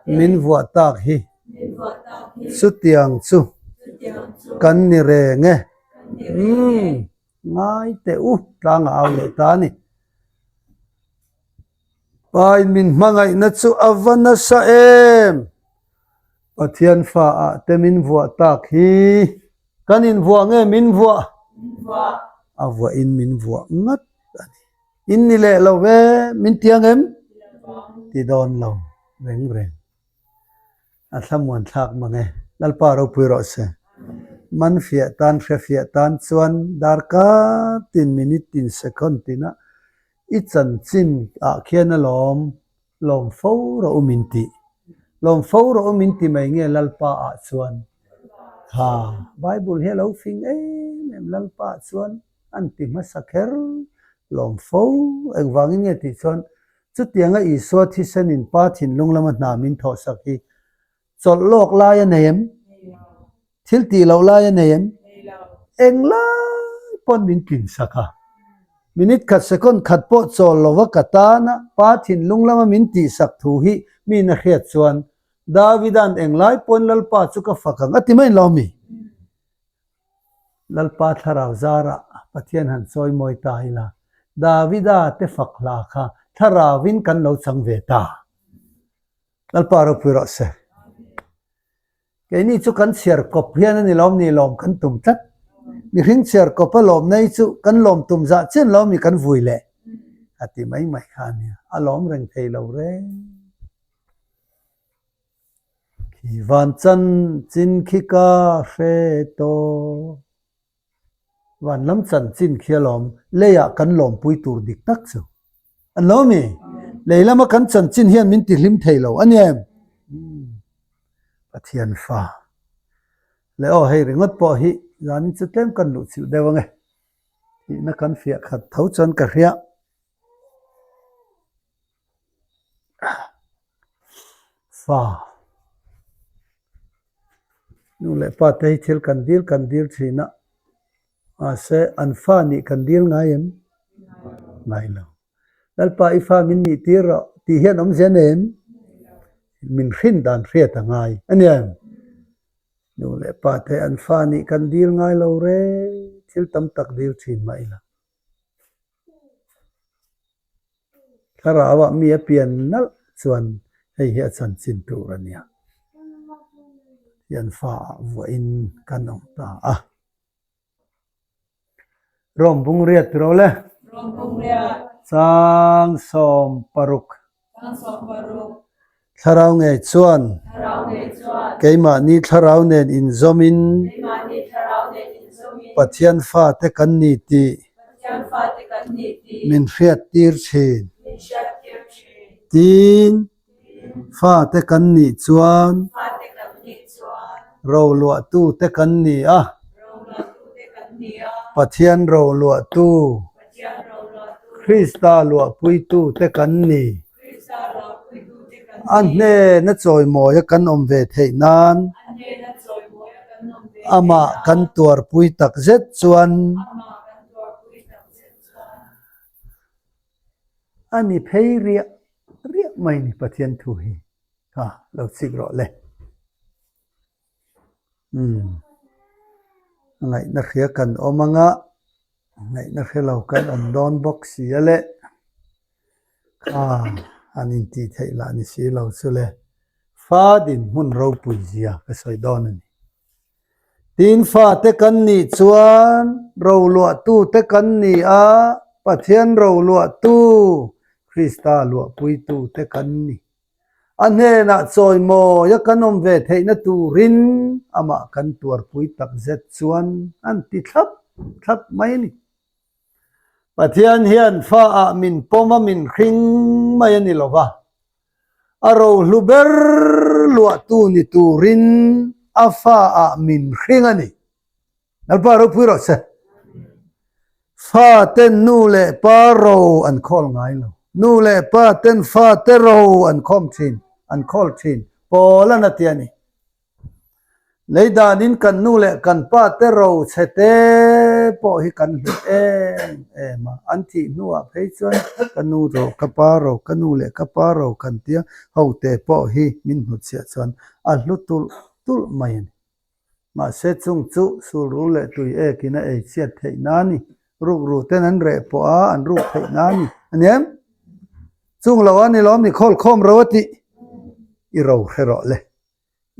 min vuah tak hi chutiang chu kan ni reng e. Umm ngai teh u tlang a au leh ta a ni. Pain min hmangaihna chu a va nasa em! Pathian fa ah te min vuah tak hi kan invuah nge min vuah? A vuahin min vuah ngat a ni. In ni leh lo ve, min tiang em? Ti dawn lo reng reng. A thlamuan thlak mang e. Lalpa ropui rawh se. Man fiah tan, hre fiah tan chuan darkar tin, minute tin, second tinah I chanchin ah khian a lawm, lawm fo rawh u min ti. Lawm fo rawh u min ti mai nge Lalpa ah chuan? Kha, Bible hi a lo fing em em Lalpa ah chuan an ti hmasa kher lawm fo. Engvangin nge tih chuan chutianga Isua thisenin Pa thinlung lama hna min thawhsak hi Chawlh lawk lai a nei em? Thil tih loh lai a nei em? Englai pawn min tlin sak a. Minute khat second khat pawh chawl lova ka tana pa thinlung lama min tih sak thu hi mi na hriat chuan Davida'n englai pawn Lalpa chu ka fak ang a ti mai lo mi? Lalpa thlarau zarah Pathian han chawi mawi ta ila Davida te fak hla kha thlarauvin kan lo chang ve ta. Lalpa ropui rawh se. Keini chu kan chhiar kawp hian a ni lawm ni lawm kan tum tlat. Mihring chhiar kawp a lawm nei chu kan lawm tum zah chian lo mi kan vui leh. a ti mai mai kha a nia. A lawm reng thei lo reng. Khi van chan chin khi ka hre tawh. Van lam chanchin khi alawm leiah kan lawmpui tur dik tak chu an lo mi. Lei lama kan chanchin hian min ti hlim thei lo a ni em? Pathian fa leh aw hei ringawt pawh hi zanin chu tlem kan luh chilh deuh ange tihna kan fiah khat tho chuan ka hria. Fa Nu leh pa te hi thil kan dil kan dil thin a, mahse an fa nih kan dil ngai em? Ngai lo. Lalpa i fa min nih tir rawh tih hian awmzia nei em? Min hrin dan hriat a ngai a ni em? Nu leh pa te an fa nih kan dil ngai lo reng, thil tam tak dil thin mah ila. Thlarauah mi a pian nalh chuan hei hi a chanchin tur a nia. Hian fa ah vuahin kan awm ta a. Rom bungriat ti rawh le. Chang 16. Thlarau ngei chuan keimahni thlarau nen inzawmin Pathian fate kan ni tih min hriattir thin. Tin, fate kan nih chuan roluahtute kan ni a, Pathian roluahtu Krista luahpuitute kan ni. A hnena chawimawia kan awm ve theih nan amah kan tuarpui tak zet chuan a ni phei riah riah mai ni Pathian thu hi kha lo chik rawh le. Umm ngaihna hria kan awm anga ngaihna hre lo kan awm dawn bawk si a le. Kha an intih theih lah ni si lo chu le. Fa dinhmun ropui zia ka sawi dawn a ni. Tin fate kan nih chuan roluahtute kan ni a, Pathian roluahtu, Krista luahpuitute kan ni. A hnenah chawimawia kan awm ve theihna turin amah kan tuarpui takzet chuan an ti thlap thlap mai a ni. Pathian hian fa ah min pawm a min hring mai a ni lo va, a rohlu ber luahtu ni turin a fa ah min hring a ni. Lalpa ropui rawh se. Fa ten nu leh pa ro an khawl ngai lo. Nu leh pa ten fa te ro an khawm thin, an khawl thin. Pawl an a ti a ni. Lei danin kan nu leh kan pa te ro chhe te pawh hi kan hlut em em a, an thih hnuah phei chuan ka nu ro, ka pa ro, ka nu leh ka pa ro kan tia ho te pawh hi min hnutchhiah chuan a hlu tulh tulh mai a ni. Mahse chung chu sulrul leh tui ekin a ei chhiat theih na a ni. Rukru ten an reh pawh a, an ruk theih na a ni. A ni em? Chung lo a ni lawm ni khawl khawm ro a tih i ro hre rawh le.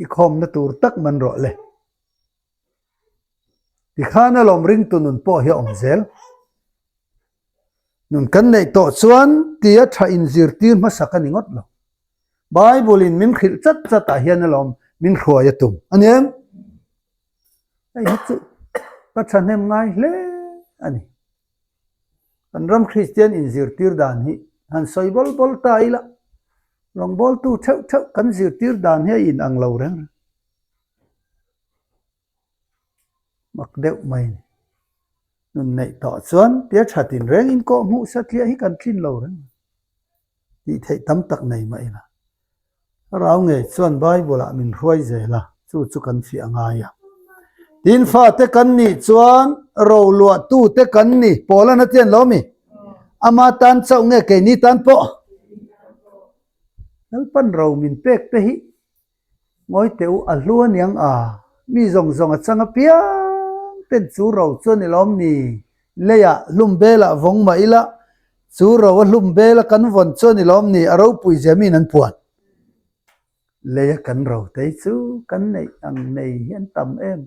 I khawmna tur tak man rawh le. Tikhan alawm ringtu nun pawh hi a awm zel. Nun kan neih tawh chuan tia tha inzirtir hmasak a ni ngawt lo. Bible in min hrilh chat chat ah hian alawm min hruai a tum a ni em? Hei hi chu ka thahnem ngai hle a ni. Kan ram Kristian inzirtir dan hi han sawi bawl bawl ta ila, rawngbawltu theuh theuh kan zirtir dan hi a inang lo reng reng. Mak deuh mai a ni. Nun neih tawh chuan tia tha tinreng inkawh hmuh satliah hi kan tlin lo reng. Tih theih tam tak nei mah ila. Thlarau ngei chuan Bible ah min hruai zel a, chu chu kan fiah ngai a. Tin fate kan nih chuan roluahtu te kan ni, Paul-an a tian lo mi? Ama tan chauh nge keini tan pawh? Lalpan ro min pek te hi Ngawi teh u, a hlu aniang a, mi zawng zawng a chang apiang ten chu ro chu a ni lawm ni? Leiah hlum belah vawng mah ila, chu ro a hlum bela kan vawn chu a ni lawm ni? A ropui zia miin an puan. Leia kan ro tei chu kan neih ang nei hi an tam em?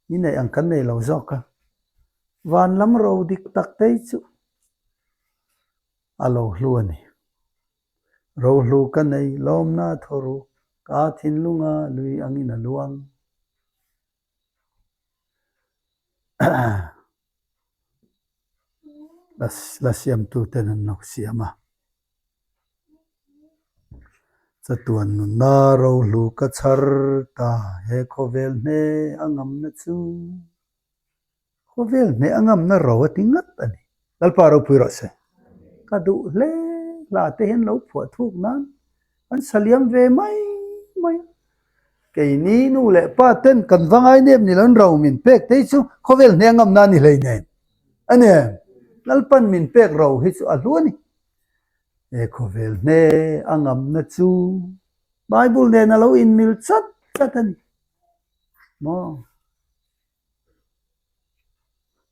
Ni neih ang kan nei lo zawk a, van lam ro dik tak tei chu. A lo hlu a ni. Rohlu ka nei lawmna thaw ruk, ka thinlunga lui angin a luang. La siamtu ten an lo siam a. Chatuan nunna rohlu ka chhar ta, he khawvel hne a ngamna chu. Khawvel hneh a ngamna ro a ti ngat a ni. Lalpa ropui rawh se. Ka duh hle hla te hian lo phuah thuk nan an saliam ve mai mai a. Keini nu leh pa ten kan va ngai nep ni lo ro min pek te hi chu khawvel hneh a ngamna a ni hlei nen a ni em? Lalpan min pek ro hi chu a hlu a ni. He khawvel hneh a ngamna chu Bible nen a lo inmil chat chat a ni maw?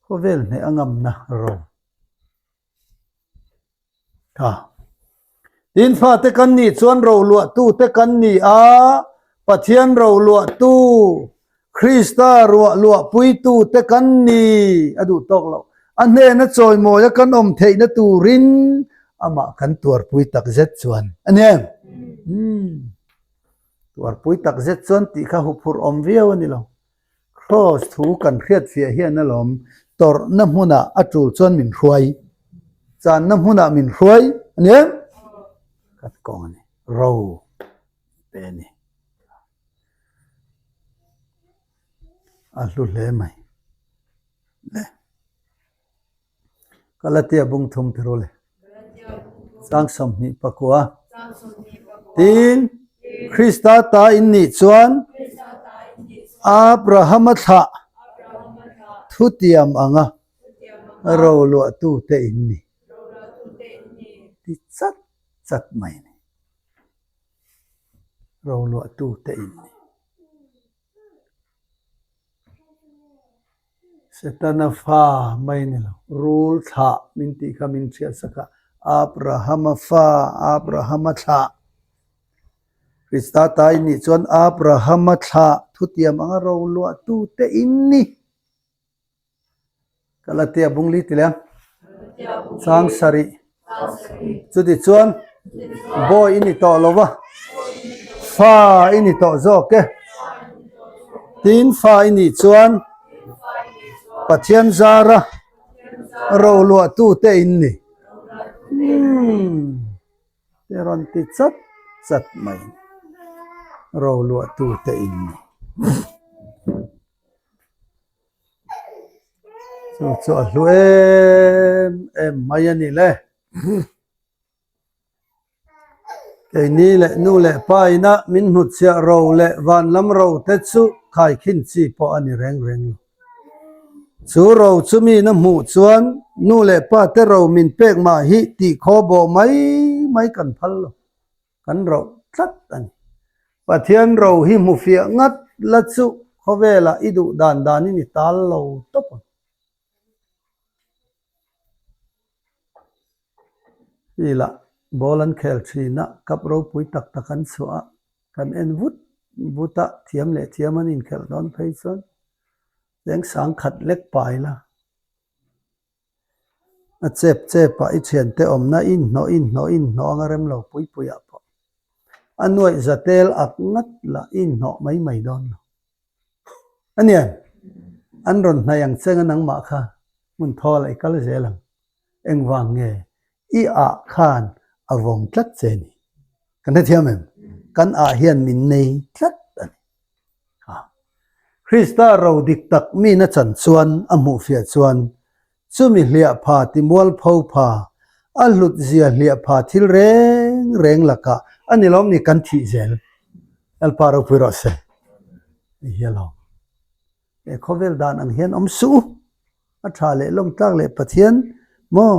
Khawvel hneh a ngamna ro tha. Tin fate kan nih chuan roluahtu te kan ni a, Pathian roluahtu, Krista ruah luahpuitu te kan ni a duh tawk loh. A hnena chawimawi a kan awm theihna turin amah kan tuarpui tak zet chuan a ni em? Tuarpui tak zet chuan tih kha huphurh awm viau a ni lo. Kraws thu kan hriatfiah hian alawm tawrhna hmunah a tul chuan min hruai, channa hmunah min hruai a ni em? Kan kawng a ni, ro pe a ni. A hlu hle mai. Le. Galatia bung thum ti ru le. Chang 29. Tin, Krista ta in nih chuan Abrahama thlah thutiam anga roluahtute in ni ti chat chat mai a ni. Roluahtute in ni. Setana fa mai ni lo, rul thlah min tih kha min hriatsak a, Abrahama fa, Abrahama thlah. Krista ta in nih chuan Abrahama thlah thutiam anga roluahtu te in ni. Galatia bung li ti leh chang sarih. Chuti chuan bawi i ni tawh lo va, fa i ni tawh zawk e. Tin fa i nih chuan Pathian zara roluahtute in ni. Umm te rawn ti chat chat mai roluahtute in ni. Chu chu a hlu em em mai a ni le. Keini leh nu leh pa ina min hnutchhiah ro leh van lam ro te chu khaikhin chi pawh a ni reng reng lo. Chu ro chu mi na hmuh chuan nu leh pa te ro min pek mah hi tih khaw bawh mai mai kan phal lo. Kan roh tlat a ni. Pathian ro hi hmu fiah ngat la chu khawvelah i duh dan danin i tal lo tawp ang. Field-ah ball an khel thin a, cup ropui tak tak an chhuah a, kan en vut vut a, thiam leh thiam an inkhelh dawn phei chuan cheng sang khat lek pai la. A chep chep ah i thiante awmna i inhnawh i inhnawh i inhnawh anga rem lo pui pui ah pawh a nuaih za tel ak ngat lah i inhnawh mai mai dawn lo. A nia, an rawn hnaih ang cheng a nangmah kha hmun thawl ah i kal zel ang. Engvang nge i ah khan a vawng tlat che ni? Kan hrethiam em? Kan ah hian min nei tlat a ni. A. Krista ro dik tak mina chan chuan a hmuhfiah chuan chumi hliah pha ti mualpho pha, a hlut zia hliah pha thil reng reng lakah a ni lawm ni kan thih zel. Lalpa ropui rawh se. Hei hi a lawm. He khawvel dan ang hian awm suh u. A tha leh lawmtlak leh Pathian maw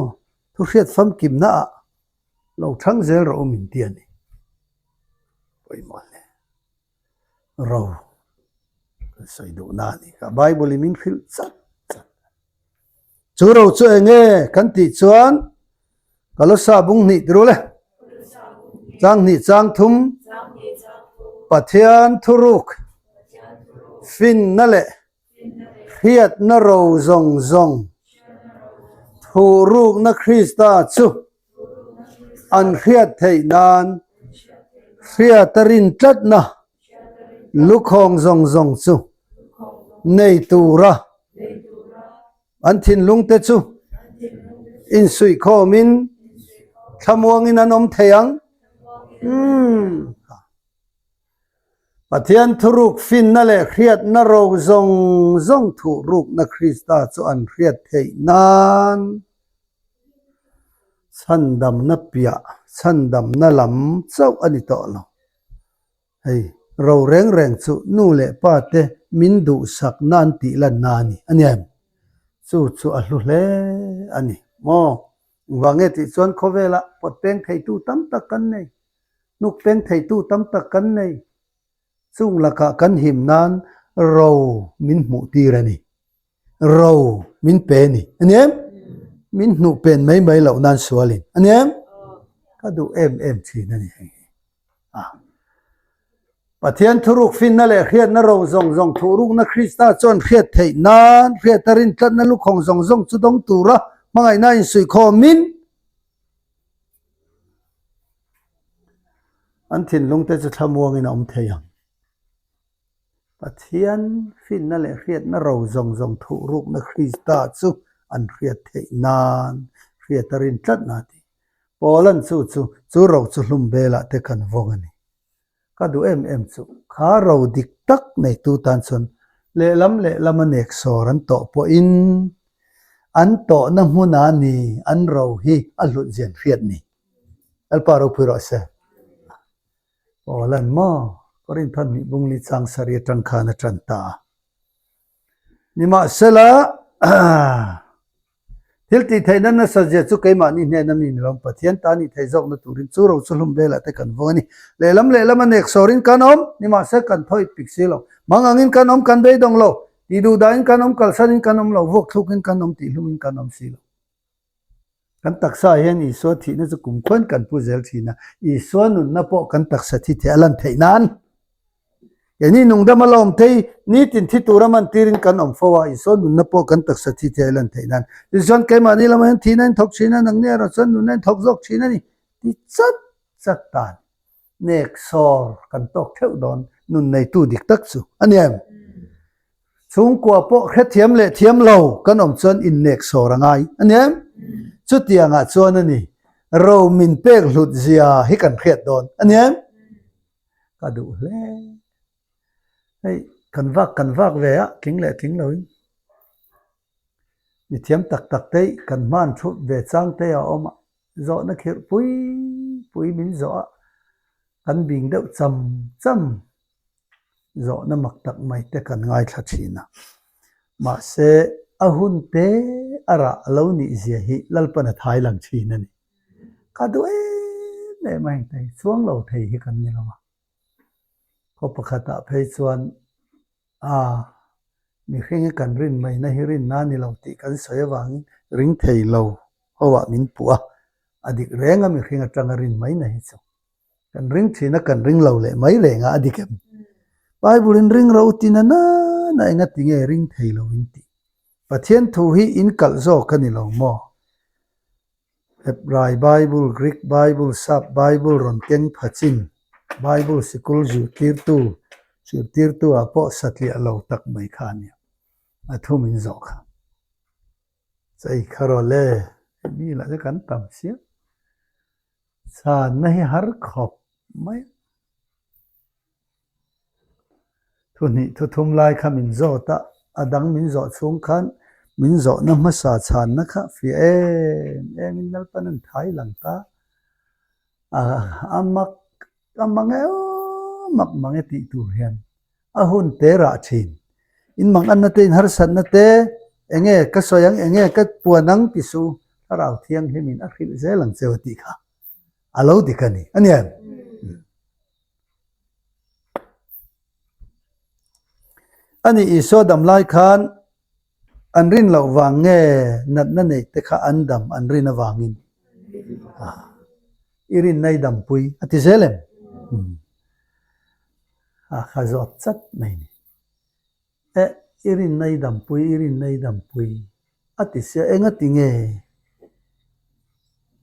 thuhriat famkimna ah lo thang zel rawh u min ti a ni. Pawimawh hle. Ro kan sawi duh na a ni kha Bible in min hrilh chat chat. Chu ro chu eng nge kan tih chuan Kalosa bung hnih ti rul e. Chang hnih chang thum Pathian thuruk finna leh hriatna ro zawng zawng thuhrukna Krista chu. An hriat theih nan hriat a rin tlatna lukhawng zawng zawng chu nei tura an thinlungte chu insuihkhawmin thlamuangin an awm thei ang. Umm. Pathian thuruk finna leh hriatna ro zawng zawng thuhrukna Krista chu an hriat theih nan chhandamna piah, chhandamna lam chauh a ni tawh lo. Hei, ro reng reng chu nu leh pa te min duhsakna an tih lanna a ni a ni em? Chu chu a hlu hle a ni maw? Engvang nge tih chuan khawvelah pawt peng theitu tam tak kan nei. Hnuk peng theitu tam tak kan nei. Chung lakah kan him nan ro min hmuh tir a ni. Ro min pe a ni. A ni em? Min hnuh pen mai mai loh nan sualin. A ni em? Ka duh em em thin a ni hei hi. A. Pathian thuruk finna leh hriatna ro zawng zawng thuhrukna Krista chuan hriat theih nan hriata rintlatna lukhawng zawng zawng chu dawng tura hmangaihna insuihkhawmin An thinlungte chu thlamuangin a awm thei ang. Pathian finna leh hriatna ro zawng zawng thuhrukna Krista chu an hriat theih nan hriat a rin tlatna a ti. Paula'n chu chu chu ro chu hlum belah te kan vawng a ni. Ka duh em em chu kha ro dik tak neitu tan chuan lehlam lehlam a nek sawr an tawh pawhin an tawhna hmuna ni an ro hi a hlut zian hriat ni. Lalpa ropui rawh se. Aw lan maw Korinthon hnih bungli chang sari atang khan a tan ta a. Nimahsela, thil tih theihna nasa zia chu keimahni hnena mi ni lo, Pathian ta nih theih zawkna turin chu ro chu hlum velah te kan vawng a ni. Lehlam lehlam a nek sawrin kan awm, nimahse kan thawi pik si lo. Mang angin kan awm, kan beidawng lo. Tih duh dahin kan awm, kalsanin kan awm lo, vuak thlukin kan awm, tih hlumin kan awm si lo. Kan taksa hian Isua thihna chu kum khuan kan pu zel thin a, Isua nunna pawh kan taksa thi thei a lan theih nan. Keini nungdam a la awm thei, nitin thi tura man tirin kan awm fo a, Isua nunna pawh kan taksa thi thei a lan theih nan. Tichuan keimahni lamah hian thihna in thawk thin a, nangni erawh chuan nunna in thawk zawk thin a ni ti chat chat tan. Nek sawr kan tawk theuh dawn nun neitu dik tak chu a ni em? Chhungkua pawh hrethiam leh thiam lo kan awm chuan innek sawr a ngai a ni em? Chutiangah chuan a ni, ro min pek hlut zia hi kan hriat dawn a ni em? Ka duh hle. Hei kan vak kan vak ve a, tling leh tling loin. Mi thiam tak tak te kan hman thup ve chang te a awm a, zawhna khirh pui pui min zawh a, kan bing deuh cham cham. Zawhna mak tak mai te kan ngaithla thin a. Mahse, a hun te a rah lo nih zia hi Lalpan a thai lang thin a ni. Ka duh em em a heng te hi chuang lo thei hi kan ni lo a. Khaw pakhatah phei chuan a mihring hi kan rin maina hi rinna a ni lo tih kan sawi avangin ring thei lo ho ah min puh a, a dik reng a mihring atanga rin maina hi chu. Kan ring thin a, kan ring lo leh mai reng a, a dik em? Bible in ring ro ti na na enga ti nge ring thei lo in tih? Pathian thu hi in kalh zawk a ni lo maw? Hebrai Bible, Greek Bible, Sap Bible rawn keng pha chin, Bible sikul zirtirtu, zirtirtu ah pawh satliah lo tak mai kha a nia. A thu min zawh kha. Chei kha rawh le, mi lah chu kan tam siam. Chhanna hi har khawp mai a. Thuhnih thuthum lai kha min zawt a, a dang min zawh chhung khan min zawhna hmasa chhanna kha fiah em em in Lalpan an thai lang ta. A mak a mang e aw mak mang e tih tur hian a hun te rah thin. In mang anna te in harsatna te enge ka sawi ang enge ka puan ang ti su Thlarau Thianghlim in a hrilh zel ang cheu a tih kha a lo dik a ni a ni em? A ni Isua dam lai khan an rin loh vang nge natna nei te kha an dam an rin avangin i rinna i dampui a ti zel em? A kha zawt chat mai ni. Eh, i rinna i dampui, i rinna i dampui a ti sia, enga ti nge?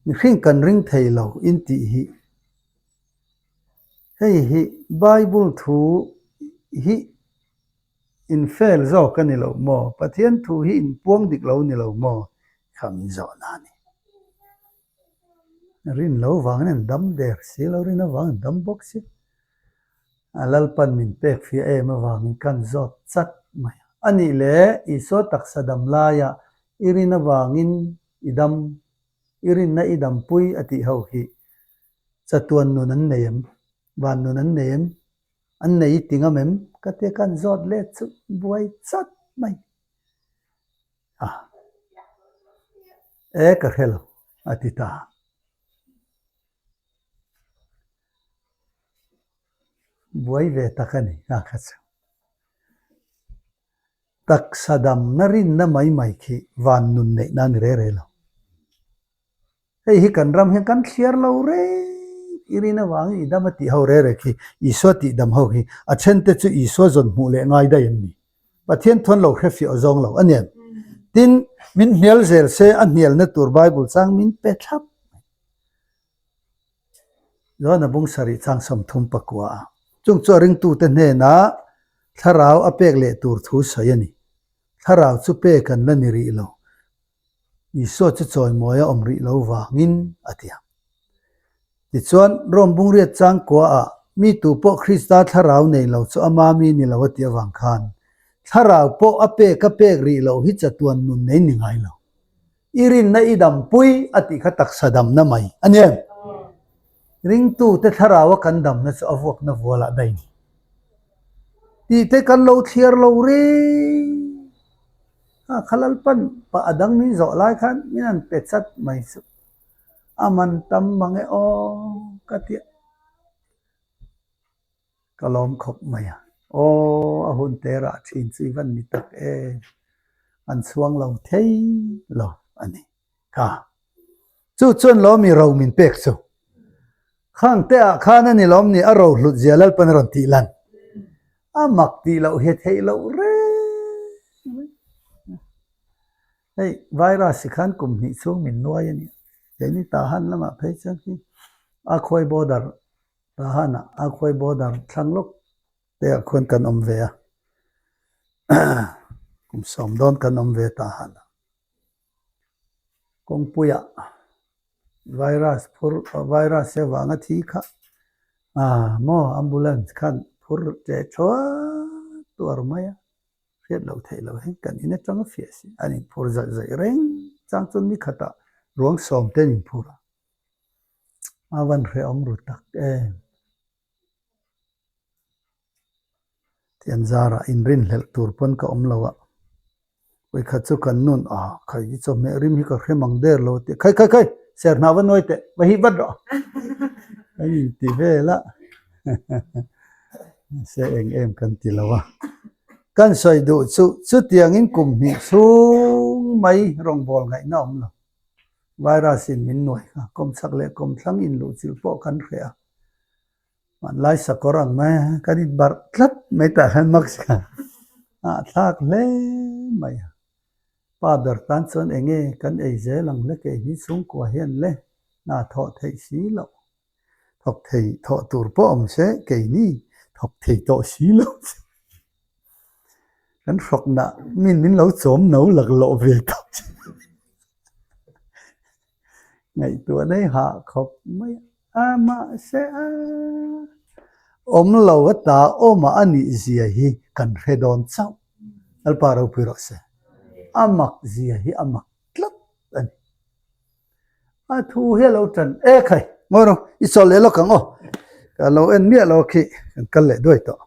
Mihring kan ring thei lo in tih hi. Hei hi Bible thu hi in fail zawk a ni lo maw? Pathian thu hi in puang dik lo ni lo maw? Kha min zawhna a ni. Rin lo vangin an dam der si lo, rin avangin an dam bawk si. A Lalpan min pek fiah em avangin kan zawt chat mai a. A nih leh Isua taksa dam laia i rin avangin i dam, i rinna i dampui a tih ho hi chatuan nun an nei em? Van nun an nei em? An nei i ti ngam em? Ka tia kan zawt let chu buai chat mai. A, e ka hre lo, a ti ta. Buai ve tak a ni nga kha chu. Taksa damna rinna mai mai khi van nun neihna a ni re re lo. Hei hi kan ram hian kan thliar lo reng i rin avangin i dam a tih ho re re khi Isua tih dam ho khi a then te chu Isua zawn hmuh leh ngai daih em ni? Pathian thuan lo hre fiah zawng lo a niam. Tin, min hnial zel se a hnialna tur Bible chang min pe thlap mai. Johana bung sarih chang 30 pakua a chung chu a ringtute hnenah thlarau a pek leh tur thu sawi a ni. Thlarau chu pek an la ni rih lo. Isua chu chawimawi a awm rih lo vangin a ti a. Tichuan, Rome bungriat changkuaah mi tu pawh Krista thlarau nei lo chu ama mi ni lo a ti avang khan, thlarau pawh a pek a pek rih loh hi chatuan nun nei ni ngai lo. I rinna i dampui a tih kha taksa damna mai a ni em? Ringtute thlarau a kan damna chu a vuakna vualah daih ni. Tihte kan lo thliar lo reng. A khalal pan pah a dang min zawh lai khan min han pe chat mai chu a man tam mang e aw ka ti a, ka lawm khawp mai a, aw a hun te rah thin chu i van ni tak em, an chhuang lo thei lo a ni kha. Chu chuan lawmi ro min pek chu khang te ah khan a ni lawm ni a ro hlut zia Lalpan a rawn tih lan a mak tih loh hi theih loh reng mai. Hei virus hi khan kum hnih chhung min nuai a nia keini Tahan lamah phei chuan khi a khawi border Tahan ah a khawi border thlang lawk te ah khuan kan awm ve a kum sawm dawn kan awm ve Tahan ah. Kawngpuiah virus phur virus hi avanga thi kha ah maw ambulance khan phur teh thuat tuar mai a, hriat loh theih loh hi kan in atanga fiah si an inphur zaih zaih reng chang chuan ni khatah ruang sawm te an inphur a, a van hrehawm ru tak em. Tian zarah inrinhlelh tur pawn ka awm lo a, vawikhat chu kan nun a khai hi chawhmeh rim hi ka hre mang der lo a ti khai khai khai ser hna va nuai teh va hih vat rawh kan inti vel a mahse eng em kan ti lo a, kan sawi duh chu chutiangin kum hnih chhung mai rawngbâwl ngaihna awm lo virus in min nuai kha kawmchhak leh kawmthlang inluhchilh pawh kan hreh a. Hmanlai sakawr ang mai a, kan inbarh tlat mai tah hian mask a hahthlak hle mai a. Pa ber tan chuan eng nge kan ei zel ang le kei hi chhungkua hian le hna thawh theih si loh, thawk thei thawh tur pawh awm se keini thawk thei tawh si lo che. Kan hrawkna min min lo chawm no laklawh ve tawh che. Ngaihtuah daih hah khawp mai a mahse a awm lo a ta awm a anih zia hi kan hre dawn chauh. Lalpa ropui rawh se. A mak zia hi a mak tlat a ni. A thu hi a lo tan e khai ngawi rawh i chawl leh lawk ang aw. Ka lo en miah lo khi kan kal leh duai tawh.